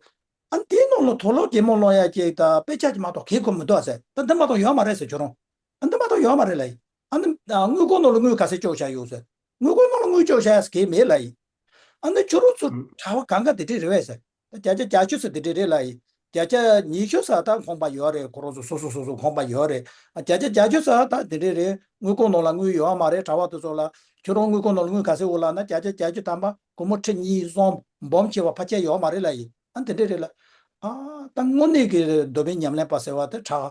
ཨ་ནི་དེའི་ནང་ལ་དུག་ལོག་གད་མོ་སློང་ཡ་ཅིག་དང་དཔེ་ཆ་ཅིག་མ་གཏོགས་གང་ཡང་མི་འདུག་ཟེར། ད་འདི་མ་གཏོགས་ཡོད་མ་རེད་ཟེར་ཁྱོད་རང་། ཨ་འདི་མ་གཏོགས་ཡོད་མ་རེད་ལ་ཡིན། ཨ་ནི་ཨ་དངུལ་སྒོར་ནང་ལ་དངུལ་ག་ཚད་བཅུག་བཞག་ཡོད་ཟེར། དངུལ་སྒོར་ནང་ལ་དངུལ་བཅུག་བཞག་ཡ་ཟེར་གང་ཡང་མེད་ལ་ཡིན། ཨ་ནི་ཁྱོད་རང་ཚོ་ཨུམ། གྲྭ་པ་གང་ག་དེ་འདྲས་རེད་པས་ཟེར། ད་བརྒྱ་ཆ་བརྒྱད་ཅུ་ཙམ་དེ་འདྲས་རེད་ལ་ཡིན། བརྒྱ་ཆ་ཉི་ཤུ་ཙམ་ད་ཁང་པ་ཡོད་རེད། ཁོ་རང་ཚོ་སོ་སོ་སོ་སོ་ཁང་པ་ཡོད་རེད། བརྒྱ་ཆ་བརྒྱད་ཅུ་ཙམ་ད་དེ་འདྲས་རེད། དངུལ་སྒོར་ནང་ལ་དངུལ་ཡོད་མ་རེད། གྲྭ་པ་དེ་ཚོ་ལ་ཁྱོད་རང་དངུལ་སྒོར་ནང་ལ་དངུལ་ག་ཚད་ཡོད་ལབ་ན་བརྒྱ་ཆ་བརྒྱད་ཅུ་ཐམ་པ་སྒོར་མོ་ཁྲི་གཉིས་གསུམ་སྦོམ་ཆེ་བ་ཕལ་ཆེར་ཡོད་མ་རེད་ལ་ཡིན། ཨ་དེ་འདྲས་རེད་ལ། ཨ་ད་དངོས་གནས་ཀྱི་འདུལ་བའི་ཉམས་ལེན་པ་ཟེར་བ་དེ་གྲྭ་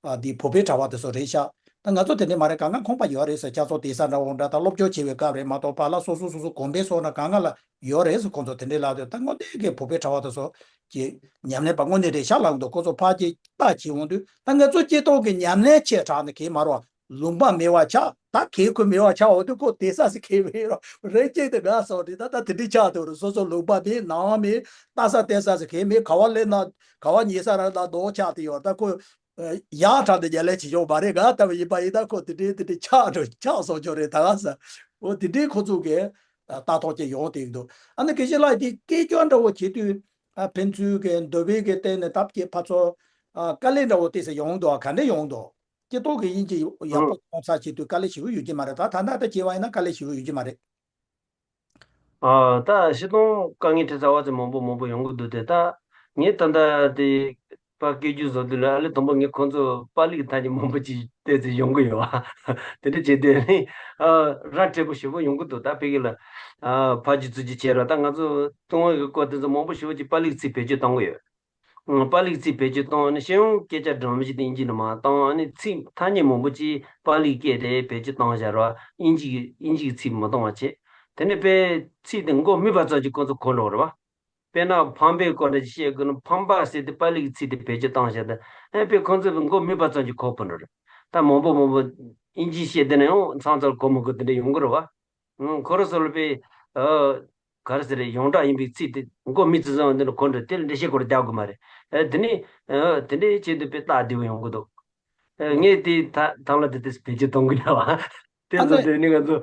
ཨ་འདི་བོད་པའི་གྲྭ་པ་དེ་ཚོ་རེད་ཤག་ད་ང་ཚོ་དེ་འདྲ་མ་རེད། གང་ག་ཁང་པ་ཡོད་རེད་ཟེར། ཆ་ཚང་དེ་ས་འདྲ་བོ་འདྲ་ད་སློབ་སྦྱོང་བྱེད་པའི་སྐབས་རེད་མ་གཏོགས་པ་ལ་སོ་སོ་སོ་སོ་དགོན་པའི་སོགས་ན་གང་ག་ལ་ཡོད་རེད་ཟེར། ཁོང་ཚོ་དེ་འདྲ་ལབ་དུས་ད་དངོས་གནས་ཀྱི་བོད་པའི་གྲྭ་པ་དེ་ཚོ་གི་ཉམས་ལེན་པ་དངོས་གནས་རེད་ཤག་ལབ་འདུག་ཁོང་ཚོ་ཕར་ཅིག་ལྟ་བྱེད་འོང་དུས་ད་ང་ཚོ་སྤྱི་ཚོགས་ཀྱི་ཉམས་ལེན་ཆེ་དྲགས་ནས་གས་མ་རོ། ལུང་པ་མེད་པ་ཆགས། ད་གས་ཁོ་མེད་པ་ཆགས་འོང་དུས་ཁོ་དེ་ས་སི་གས་མེད་རོ། རེ་གཅིག་དེ་ང་སོགས་དེ་ད་ད་དེ་འདྲའི་ཆགས་དུ་རུ་སོ་སོ་ལུང་པ་མེད་ནང་མེད། ལྟ་ས་བལྟ་ས་སི་གས་མེད། ག་བ་ལེན་ན་ག་བ་ཉེ་ས་ར་ད་རྡོ་ཆགས་དེ་ཡོད། ད་ཁོ་ཡག་དྲགས་ཏེ་ཉམས་ལེན་བྱེད་ཆོག་མ་རེད། ག་ལྟ་བུ་ཡིན་པ་ཡིན་ད་ཁོ་དེ་འདྲའི་དེ་འདྲའི་ཆགས་འགྲོ་ཆགས་སོང་ཆོག་རེད་ད་ག་ས། འོ་དེ་འདྲའི་ཁོ་ཚོ་གས་ལྟ་རྟོག་ཅིག་ཡོང་དེ་འདུག་ཨ་ནི་དགེ་བཤེས་ལགས་དེ་སྐད་ཅོར་འདྲ་བོ་བྱེད་དུས་ཨ་ཕན་ཚུན་གི་འདོད་པའི་གི་སྟེང་ནས་ཐབས་ཀྱི་ཕ་ཚོ་ཨ་དཀའ་ལས་འདྲ་བོ་ཏོག་ཙམ་ཡོང་འདུག་ག་འདྲ་ཡོང་འདུག་སྐྱེ་ཐོག་གི་དབྱིན་ཇི་ཡག་པོ་གཏོང་ས་བྱེད་དུས་དཀའ་ལས་ཞེ་པོ་ཡོད་ཀྱི་མ་རེད། ད་ད་ལྟ་ད་བྱས་པ་ཡིན་ན་དཀའ་ལས་ཞེ་པོ་ཡོད་ཀྱི་མ་རེད། ཨ་ད་སྤྱིར་བཏང་དཀའ་ངལ་འཕྲད་ཚར་བ་ཚོ་མང་པོ་མང་པོ་ཡོང་གི་འདུག་དེ་ད་ངས་ད་ལྟ་དེ་ཕར་སྐད་རྒྱུ་བཟོ་དུས་ལ་ཨ་ལེ་དང་པོ་ངས་ཁོང་ཚོ་པཱ་ལིའི་ཐ་སྙད་མང་པོ་ཅིག་བལྟས་ཚེ་ཡོང་གི་ཡོད་ཨ། དེ་འདྲ་བྱས་དུས་ནི་ཨ་ར་སྤྲད་པོ་ཞེ་པོ་ཡོང་གི་འདུག་ད་ཕ་གི་ལ་ཨ་ཕར་རྒྱུ་ཚུར་རྒྱུ་བྱས་ར་ད་ང་ཚོ་ཏུང་ཧོང་གི་སྐོར་དེ་ཚོ་མང་པོ་ཞེ་པོ་ཅིག་པཱ་ལིའི་ཚིག་བེད་སྤྱོད་གཏོང་གི་ཡོད། པཱ་ལིའི་ཚིག་བེད་སྤྱོད་བཏང་ནས་སྤྱི་ཡོངས་སྐད་ཆ་སྒྲོམ་གཞི་དེ་དབྱིན་ཇི་ནང་མ་བཏང་ནས་ཚིག་ཐ་སྙད་མང་པོ་ཅིག་པཱ་ལིའི་སྐད་དེ་བེད་སྤྱོད་བཏང་བཞག་ར་དབྱིན་ཇི་དབྱིན་ཇིའི་ཚིག་མི་གཏོང་བ་བྱས། དེ་ནས་དཔེ་ཚིག་དེ་མགོ་དམིགས་པ་ཙམ་གྱིས་ཁོ་ཚོ་གོ་འགྲོ་རེད་བ། དཔེར་ན་ཕམ་པའི་སྐོར་དེ་བཤད་དགོས་ན་ཕམ་པ་ཟེར་དེ་པཱ་ལིའི་ཚིག་དེ་བེད་སྤྱོད་བཏང་བཞག་དེ་ཨེ་དཔེ་ཁོ་ཚོས་མགོ་དམིགས་པ་ཙམ་གྱིས་གོ་བུ་འགྲོ་རེད། ད་མང་པོ་མང་པོ་དབྱིན་ཇི་བཤད་དེ་ནས་ཡང་མཚམས་མཚམས་གོ་མི་དགོས་དེ་འདྲ་ཡོང་གི་རེད་བ། ཁོ་རང་ཚོ་ལ་དཔེ་ཨ་ག་རེ་ཟེར་རེད། ཡོངས་གྲགས་ཡིན་པའི་ཚིག་དེ་མགོ་མི་ཚིག་ཚང་འདི་ནི་གོ་འདྲ་དེ་ལ་འགྲེལ་བཤད་སྐོར་རྒྱག་དགོས་མ་རེད། ཨ་དེ་ནི་ཨ་དེ་འདྲའི་ཆེད་དུ་དཔེ་སྟག་བདེ་བོ་ཡོང་གི་འདུག་ཨ་ངས་དེ་ད་ཐང་ལ་དེ་དེ་བེད་སྤྱོད་གཏོང་གི་ཡོད་བ། དེ་ཨ་ཚོ་ནི་དེ་ནི་ང་ཚོ་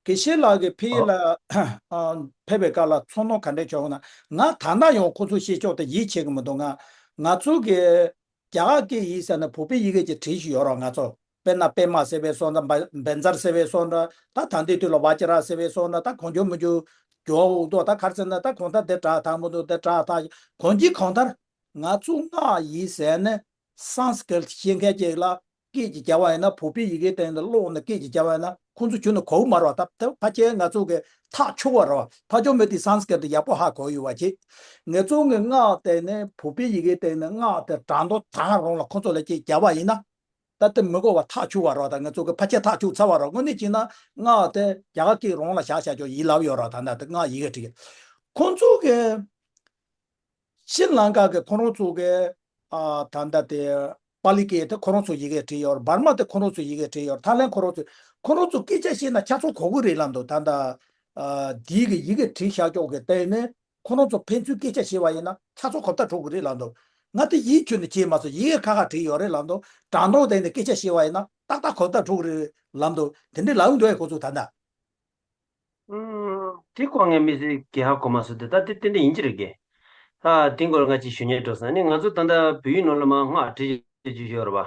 དགེ་བཤེས་ལགས་ཀྱིས་ཕ་གི་ཨོ་ལ་ཨ་ཕེབས་པའི་སྐབས་ལ་ཚོར་སྣང་ག་འདྲ་བྱུང་ན། ང་ད་ལྟ་ཡང་ཁོ་ཚོ་བཤད་ཕྱོགས་དེ་ཡིད་ཆེས་ཀྱི་མི་འདུག་ང་ང་ཚོ་གི་རྒྱ་གར་སྐད་ཡིན་ཟེར་ན་བོད་པའི་ཡི་གེ་ཅིག་བྲིས་ཤིག་ཡོད་རེད་ང་ཚོ། དཔེར་ན་པདྨ་ཟེར་བའི་སོགས་འདྲ་བཛྲ་ཟེར་བའི་སོགས་འདྲ་ད་ད་ལྟའི་དུས་ལ་བཛྲ་ཟེར་བའི་སོགས་འདྲ་ད་གང་བྱུང་མི་བྱུང་འགྱུར་བ་འུག་ཏོ་ད་ག་རེ་ཟེར་ན་ད་གང་ལྟར་དེ་དྲག་ཐག་མི་འདུག་དེ་དྲག་ཐག་གང་ཅི་གང་ལྟར་ང་ཚོ་སྔགས་ཡིན་ཟེར་ནས་སཾ་སྐྲྀཏ་ཤེས་མཁན་ཅིག་ལ་སྐད་ཅིག་བརྒྱབ་པ་ཡིན་ན་བོད་པའི་ཡི་གེ་སྟེང་དུ་ཀློག་ནས་སྐད་ཅིག་བརྒྱབ་པ་ཡིན་ན་ཁོང་ཚོ་ཁྱོན་ནས་གོ་གི་མ་རེད་བ། ད་ད་ཕལ་ཆེར་ང་ཚོ་གི་ཐག་ཆོད་པ་རེད་བ། ཕ་ཇོ་མི་དེ་སཾ་སྐྲྀཏ་ཡག་པོ་ཧ་གོ་ཡོད་པ་ཅིག་ང་ཚོ་གི་སྔགས་སྟེང་ནས་བོད་པའི་ཡི་གེ་སྟེང་ནས་སྔགས་དེ་དྲ་མདོ་དྲ་རོང་ལ་ཁོང་ཚོ་ལ་སྐད་བརྒྱབ་པ་ཡིན་ན། ད་དེ་མི་གོ་བ་ཐག་ཆོད་པ་རེད་བ། ད་ང་ཚོ་གི་ཕལ་ཆེར་ཐག་ཆོད་ཚར་བ་རེད། དངོས་གནས་བྱས་ན་སྔགས་དེ་རྒྱ་གར་སྐད་རོང་ལ་བཞག་བཞག་ཆོག་ཡིན་ལབ་ཡོད་རེད། ད་ལྟ་དེ་སྔགས་ཡི་གེ་བྲིས་ཁོང་ཚོ་གི་ཤྲི་ལང་ཀ་གི་ཁོ་རང་ཚོ་གི་ཨ་ད་ལྟ་དེ་པཱ་ལི་སྐད་དེ་ཁོ་རང་ཚོ་ཡི་གེ་བྲིས་ཡོད་རེད། འབར་མ་དེ་ཁོ་རང་ཚོ་ཡི་གེ་བྲིས་ཡོད་རེད། ཐའི་ལན་ཁོ་རང་ཚོ་ཁོ་རང་ཚོ་སྐད་ཆ་བཤད་ན་ཆ་ཚང་གོ་གི་རེད་ལབ་འདུག་ད་ལྟ་ཨ་དེའི་གི་ཡི་གེ་བྲིས་བཞག་ཀྱོག་གི་སྟེང་ནས་ཁོ་རང་ཚོ་ཕན་ཚུན་སྐད་ཆ་བཤད་པ་ཡིན་ན་ཆ་ཚང་གོ་བརྡ་འགྲོ་གི་རེད་ལབ་འདུག་ང་དེ་ཡིད་ཁྱོན་ནས་བྱས་མ་སོང་། ཡི་གེ་ཁ་ཁ་བྲིས་ཡོད་རེད་ལབ་འདུག་དྲ་མདོག་དེ་ནས་སྐད་ཆ་བཤད་པ་ཡིན་ན་ཏག་ཏག་གོ་བརྡ་འགྲོ་གི་རེད་ལབ་འདུག་དེ་འདྲའི་ལབ་འདུག་ཨེ་ཁོ་ཚོ་ད་ལྟ། ཨུམ། དེ་སྐོར་ངས་མི་ཚེ་གི་ཧ་གོ་མ་སོང་། དེ་ད་དེ་ཏན་ཏན་ཡིན་གྱི་རེད་གི། ད་དེ་སྐོར་ང་ཅིག་ཞུ་སྙིང་འདོད་སོང་། ཨ་ནི་ང་ཚོ་ད་ལྟ་བོད་ཡིག་ནང་ལ་མར་སྔགས་བྲིས་བྱས་རྒྱུ་ཡོད་རེད་པ།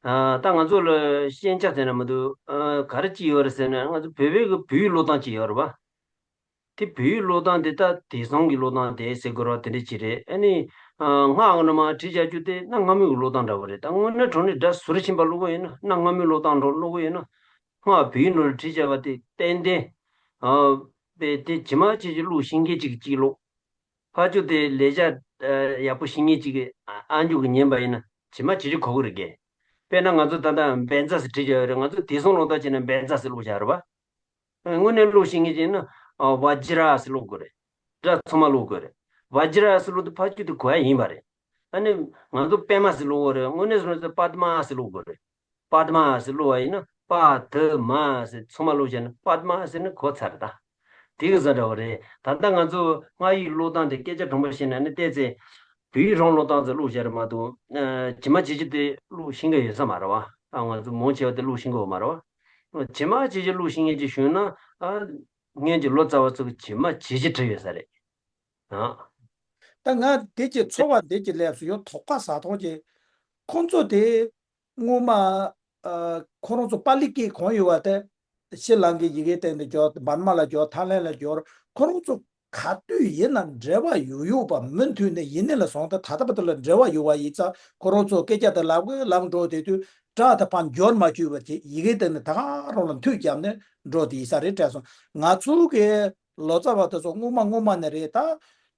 ཨ་ད་ང་ཚོ་ལ་ཞན་ཆ་ཟེར་ན་མི་འདུག་ཨ་ག་རེ་ཅིག་ཡོད་རེད་ཟེར་ན་ང་ཚོ་བོད་པའི་གི་བོད་ཡིག་ཀློག་སྟངས་ཅིག་ཡོད་རེད་པ། དེ་བོད་ཡིག་ཀློག་སྟངས་དེ་ད་དེང་སང་གི་ཀློག་སྟངས་དེ་ཟེར་དགོས་རེད་པ། དེ་འདྲ་ཅིག་རེད། ཨ་ནི་ཨ་སྔགས་ནང་མར་བྲིས་བྱས་རྒྱུ་དེ་གནའ་སྔ་མོའི་གི་ཀློག་སྟངས་འདྲ་བོ་རེད། ད་དངོས་གནས་དྲང་གནས་སྒྲ་ཟུར་ཕྱིན་པ་ཀློག་དགོས་ཡིན་ན་གནའ་སྔ་མོའི་ཀློག་སྟངས་འདྲ་ཀློག་དགོས་ཡིན་ན། སྔགས་བོད་ཡིག་ནང་ལ་བྲིས་བྱས་པ་དེ་ཏན་ཏན། ཨ་དཔེ་དེ་ཇི་མ་ཇི་བཞིན་ཀློག་ཤེས་མཁན་ཅིག་གིས་ཀློག་ཕར་ཕྱོགས་དེ་ལེགས་སྦྱར་ཨ་ཡག་པོ་ཤེས་མཁན་ཅིག་གིས་ཨ་ཨ་མཆོག་གིས་ཉན་པ་ཡིན་ན་ཇི་མ་ཇི་བཞིན་གོ་གི་རེད་གས། དཔེར་ན་ང་ཚོ་ད་ལྟ་བཛྲ་ཟེར་བྲིས་བྱས་ཡོད་རེད། ང་ཚོ་དེང་སང་ཀློག་སྟངས་བྱས་ན་བཛྲ་ཟེར་ཀློག་བྱས་རེད་པ། དངོས་གནས་ཀློག་ཤེས་མཁན་ཅིག་ཡིན་ན་ཨ་བཛྲ་ཟེར་ཀློག་དགོས་རེད། སྒྲ་ཚང་མ་ཀློག་དགོས་རེད། བཛྲ་ཟེར་ཀློག་དུས་ཕར་ཕྱོགས་དེ་གོ་ཡ་ཡིན་པ་རེད། ཨ་ནི་ང་ཚོ་པདྨ་ཟེར་ཀློག་གི་རེད། དངོས་གནས་ཟེར་ན་པདྨ་ཟེར་ཀློག་དགོས་རེད། པདྨ་ཟེར་ཀློག་པ་ཡིན་ན་པ་དྷ་མ་ཟེར་ཚང་མ་ཀློག་བྱས་ན་པདྨ་ཟེར་ནས་གོ་ཚར་རེད་ད། དེ་གི་བཟོ་འདྲ་བོ་རེད། ད་ལྟ་ང་ཚོ་སྔགས་ཡིག་ཀློག་སྟངས་དེ་སྐད་ཆ་དྲང་པོ་བཤད་ན་ནི་བལྟས་ཚེ་བོད་ཡིག་རང་ཀློག་སྟངས་ཚོ་ཀློག་བྱས་རེད་མ་གཏོགས་ཨ་ཇི་མ་ཇི་བཞིན་དེ་ཀློག་ཤེས་ཀྱི་ཡོད་ས་མ་རེད་བ། ཨ་ང་ཚོ་མང་ཆེ་བ་དེ་ཀློག་ཤེས་ཀྱི་ཡོད་མ་རེད་བ། ཇི་མ་ཇི་བཞིན་ཀློག་ཤེས་མཁན་ཅིག་བྱུང་ན་ཨ་སྔོན་གྱི་ལོ་ཙཱ་བ་ཚོ་གིས་ཇི་མ་ཇི་བཞིན་བྲིས་ཡོད་ས་རེད། ཨ། ད་ང་དེ་ཀྱི་ཚོར་བ་འདི་ཀྱི་ལས་སུ་ཡོད་དོགས་པ་ཟ་ཐོག་ཀྱི་ཁོང་ཚོ་དེ་སྔོན་མ་ཨ་ཁོ་རང་ཚོ་པཱ་ལི་སྐད་གང་ཡོད་པ་དེ་ཤྲི་ལང་ཀའི་ཡི་གེ་སྟེང་དུ་སྦྱོར། འབར་མ་ལ་སྦྱོར། ཐའི་ལན་ལ་སྦྱོར། ཁོ་རང་ཚོ་ག་དུས་ཡིན་ན་འབྲེལ་བ་ཡོད་ཡོད་པ་མུ་མཐུད་ནས་ཡིན་ནས་ལ་སོང་ད་ད་ལྟ་བར་དུ་ལ་འབྲེལ་བ་ཡོད་པ་ཡིན་ཙང་ཁོ་རང་ཚོ་སྐད་ཆ་དེ་ལབ་དགོས་ལབ་འགྲོ་དེ་དུས་སྒྲ་དེ་ཕར་འབྱོར་མ་བཅུག་པ་དེ་ཡི་གེ་སྟེང་ནས་ད་ག་རང་ལ་མཐུད་བརྒྱབ་ནས་འགྲོ་དེ་ཡིན་ས་རེད་དྲན་སོང་། ང་ཚོ་གི་ལོ་ཙཱ་བ་དེ་ཚོ་སྔོན་མ་སྔོན་མ་ནས་རེད་ད།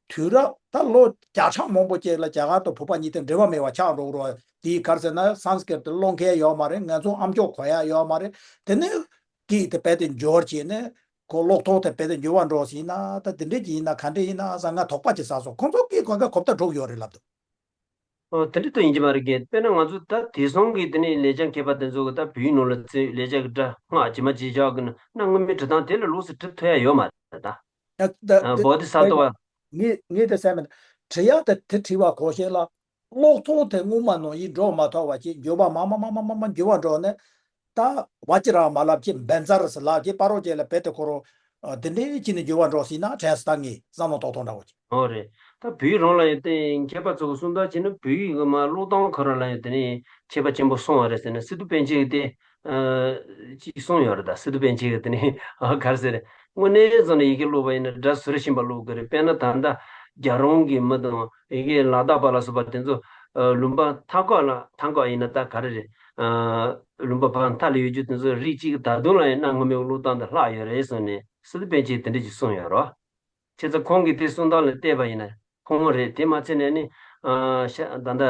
དུས་རབས་ད་ལོ་བརྒྱ་ཕྲག་མང་པོ་ཅིག་ལ་རྒྱ་གར་དང་བོད་པ་གཉིས་དེ་འབྲེལ་བ་མེད་པ་ཆགས་འགྲོ་གི་རེད། དེའི་ག་རེ་ཟེར་ན་སཾ་སྐྲྀཏ་ཀློག་མཁན་ཡོད་མ་རེད། ང་ཚོ་ཨམ་ཅོག་གོ་ཡ་ཡོད་མ་རེད། དེ་ནས་གིས་དེ་རྦད་དེ་འབྱོར་བྱས་ནས་ཁོ་ཀློག་ཐོག་དེ་རྦད་དེ་འགྱུར་བ་འགྲོ་ཟིན་ན་ད་དེ་འདྲས་ཀྱི་ཡིན་ན་ག་འདྲས་ཡིན་ན་ཟེར་ང་དོགས་པ་ཅིག་ཟ་སོང་། ཁོང་ཚོ་གིས་གོ་སྐབས་གོ་བརྡ་སྒྲོག་ཡོད་རེད་ལབ་འདུག། ཨོ། དེ་འདྲ་ད་ཡིན་གྱི་མ་རེད་གི། དཔེར་ན་ང་ཚོ་ད་དེང་སང་གི་དེ་ནས་ལས་བྱེད་མཁས་པ་དེ་ཚོ་གི་ད་བོད་ཡིག་ནང་ལ་བརྩི་ལས་བྱེད་ཀྱི་སྒྲ་སྔགས་ཇི་མ་ཇི་བཞག་གི་ན་གནའ་སྔ་མོའི་འབྲི་སྟངས་དེ་ལ་ལོགས་སུ་འབྲི་ཐུབ་ཡ་ཡོད་མ་རེད་ད། ཡ་ད་ཨ། བོ་དྷི་ས་ཏྭ་བ། ངས་ངས་དེ་སེམས་མེད། བྲི་ཡ་དེ་དེ་བྲིས་པ་གོ་ཤེས་ལ། ཀློག་ཐོག་དེ་སྔོན་མ་ནང་བཞིན་འགྲོ་མ་ཐུབ་པ་ཅིག་འགྱུར་བ་མ་མ་མ་མ་མ་མ་འགྱུར་བ་འགྲོ་ནས། ད་བ་ཅི་ར་མ་ལབ་ཅིག་འབན་ཛར་ཟེར་ལབ་ཅིག་པ་རོ་ཅིག་ལ་བེད་དེ་ཁོ་རོ། ཨ། དེ་འདྲའི་ཅིག་ནས་འགྱུར་བ་འགྲོ་སྲིད་ན་དྲན་སོང་ད་ངས་བསམ་བློ་ཏོག་ཏོག་འདྲ་བོ་ཅིག། ཨོ་རེད། ད་བོད་ཡིག་རང་ལ་ཡང་དེ་མཁས་པ་ཚོ་གི་གསུང་སྟངས་བྱས་ན་བོད་ཡིག་གི་མ་ཀློག་སྟངས་ཁོ་རང་ལ་ཡང་དེ་ནས་ཁྱད་པར་ཆེན་པོ་སོང་བ་རེད་ཟེར་ན་སི་ཏུ་པཎ་ཆེན་གྱིས་དེ་ཨ་ཅིག་གསུངས་ཡོད་རེད། ད་སི་ཏུ་པཎ་ཆེན་གྱིས་དེ་ནས་ཨ་ག་རེ་ཟེར་རེད། དངོས་གནས་བཟོ་ནས་ཡི་གེ་ཀློག་པ་ཡིན་ན་སྒྲ་ཟུར་བཞིན་པ་ཀློག་དགོས་རེད། དཔེར་ན་ད་ལྟ་རྒྱལ་རོང་གི་མི་དང་ཡི་གེ་ལ་དྭགས་པ་ལ་སོགས་པ་དེ་ཚོ་ཨ་ལུང་པ་མཐའ་འཁོར་ལ་མཐའ་འཁོར་ཡིན་ན་ད་ག་རེ་རེད། ཨ་ལུང་པ་བར་མཐའ་ལ་ཡོད་རྒྱུ་དེ་ཚོ་རིགས་གཅིག་གི་ད་དུང་ལ་ཡང་གནའ་སྔ་མོའི་ཀློག་སྟངས་དང་ལྷག་ཡོད་རེད་གསུངས་ནས་སི་ཏུ་པཎ་ཆེན་དེ་འདྲ་ཅིག་གསུངས་ཡོད་རེད། བྱས་ཙང་ཁོང་གིས་དེ་གསུང་སྟངས་ལ་བལྟས་པ་ཡིན་ན་ཁོང་རེད། དེ་མ་ཚད་ནས་ནི་ཨ་ཤ་ད་ལྟ་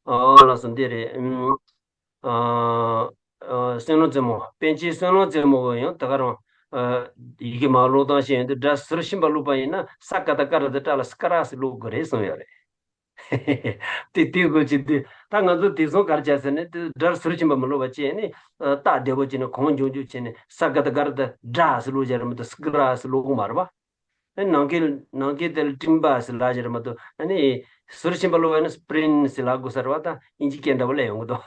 ཨ་ལགས་སོ་འདི་རེད། ཨ་ཨ་བསོད་ནམས་རྩེ་མོ། པཎ་ཆེན་བསོད་ནམས་རྩེ་མོ་གིས་ཡང་ད་ག་རང་ཨ་ཡི་གེ་མ་ཀློག་སྟངས་ཤེས་ཡོན་དུ་སྒྲ་ཟུར་བཞིན་པ་ཀློག་པ་ཡིན་ན་ས་ཀ་བཏགས་སྐ་ར་བཏགས་སྐྲ་ལ་སྐྲ་ཟེར་ཀློག་དགོས་རེད་གསུངས་ཡོད་རེད། དེ་དེ་དགོས་ཀྱི་འདུག། ད་ང་ཚོ་དེང་སང་ག་རེ་བྱས་ཟེར་ན་དེ་སྒྲ་ཟུར་བཞིན་པ་མ་ཀློག་པ་བྱས་ནས་ཨ་སྟབས་བདེ་པོ་བྱས་ནས་གང་འཇོག་འཇོག་བྱས་ནས་ས་ཀ་བཏགས་སྐ་ར་བཏགས་སྐྲ་ཟེར་ཀློག་བྱས་རེད་མ་གཏོགས་སྐྲ་ཟེར་ཀློག་གི་མ་རེད་པ། ཨ་ནི་ནམ་མཁའི་ནམ་མཁའི་དེ་ལ་སྤྲིན་པ་ཟེར་ལབ་ཀྱི་རེད་མ་གཏོགས་ཨ་ནི་ཟུར་ཕྱིན་པ་ལོ་བས་ན་སྤྲིན་ཟེར་ལབ་དགོས་ས་རེད་བ། ད་དབྱིན་ཇི་སྐད་འདྲ་བོ་སླེབས་ཡོང་གི་འདུག།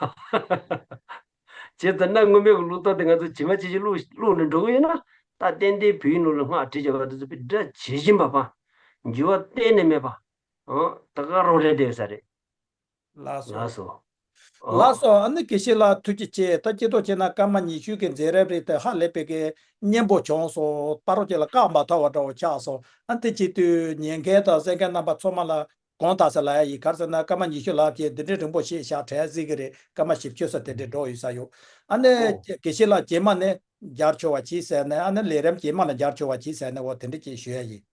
བྱས་ཙང་གནའ་སྔ་མོའི་གློག་བརྡ་དེ་ང་ཚོ་ཇི་མ་ཇི་བཞིན་བླུགས་བླུགས་ནས་འགྲོ་གི་ཡོད་ན་ད་ཏན་ཏན་བོད་ཡིག་ནང་ལ་སྔགས་བྲིས་བྱས་པ་དེ་ཚོ་དཔེ་སྒྲ་ཇི་བཞིན་པ་པ། འགྱུར་བ་གཏན་ནས་མེད་པ། ཨང་ད་ག་རང་རེད་བསྡད་ས་རེད། ལགས་སོ། ལགས་སོ། ལགས་སོ། ཨ་ནི་དགེ་བཤེས་ལགས་ཐུགས་རྗེ་ཆེ། ད་སྤྱི་ལྡོག་བྱས་ན་སྐར་མ་ཉི་ཤུ་གི་མཛད་རིམ་རེད་དེ་ཧ་ལས་པའི་གི་སྙན་པོ་བྱུང་སོང་། པ་རོ་ཅིག་ལ་བཀག་མ་ཐུབ་པ་འདྲ་བོ་ཆགས་སོང་། ཨ་དེ་བྱེད་དུས་ཉན་མཁན་དང་གསན་མཁན་རྣམ་པ་ཚང་མ་ལ་དགོངས་དག་ཟེར་ལབ་ཡ་ཡིན། ག་རེ་ཟེར་ན་སྐར་མ་ཉི་ཤུ་ལབ་ཀྱི་འདི་འདྲའི་རིང་པོ་ཞིག་བཞག་དྲན་སྲིད་ཀྱི་རེད། སྐར་མ་བཞི་བཅུ་ཙམ་དེ་འདྲའི་འགྲོ་ཡོད་ས་ཡོད། ཨ་ནི་ཨོ། དགེ་བཤེས་ལགས་རྗེས་མ་ནས་མཇལ་ཆོག་པ་གྱིས་ཟེར་ནས་ཨ་ནི་ལས་རིམ་རྗེས་མ་ལ་མཇལ་ཆོག་པ་གྱིས་ཟེར་ནས་འོ་དེ་འདྲ་ཅིག་ཞུ་ཡ་ཡིན།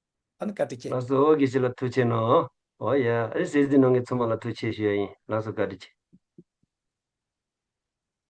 ཨ་ནི་བཀའ་དྲིན་ཆེ། ལགས་སོ། དགེ་བཤེས་ལགས་ཐུགས་རྗེ་གནང་། ཨོ་ཡ། ཨ་ནི་གསན་གཟིགས་གནང་མཁན་ཚང་མ་ལ་ཐུགས་རྗེ་ཆེ་ཞུ་ཡ་ཡིན། ལགས་སོ། བཀའ་དྲིན་ཆེ།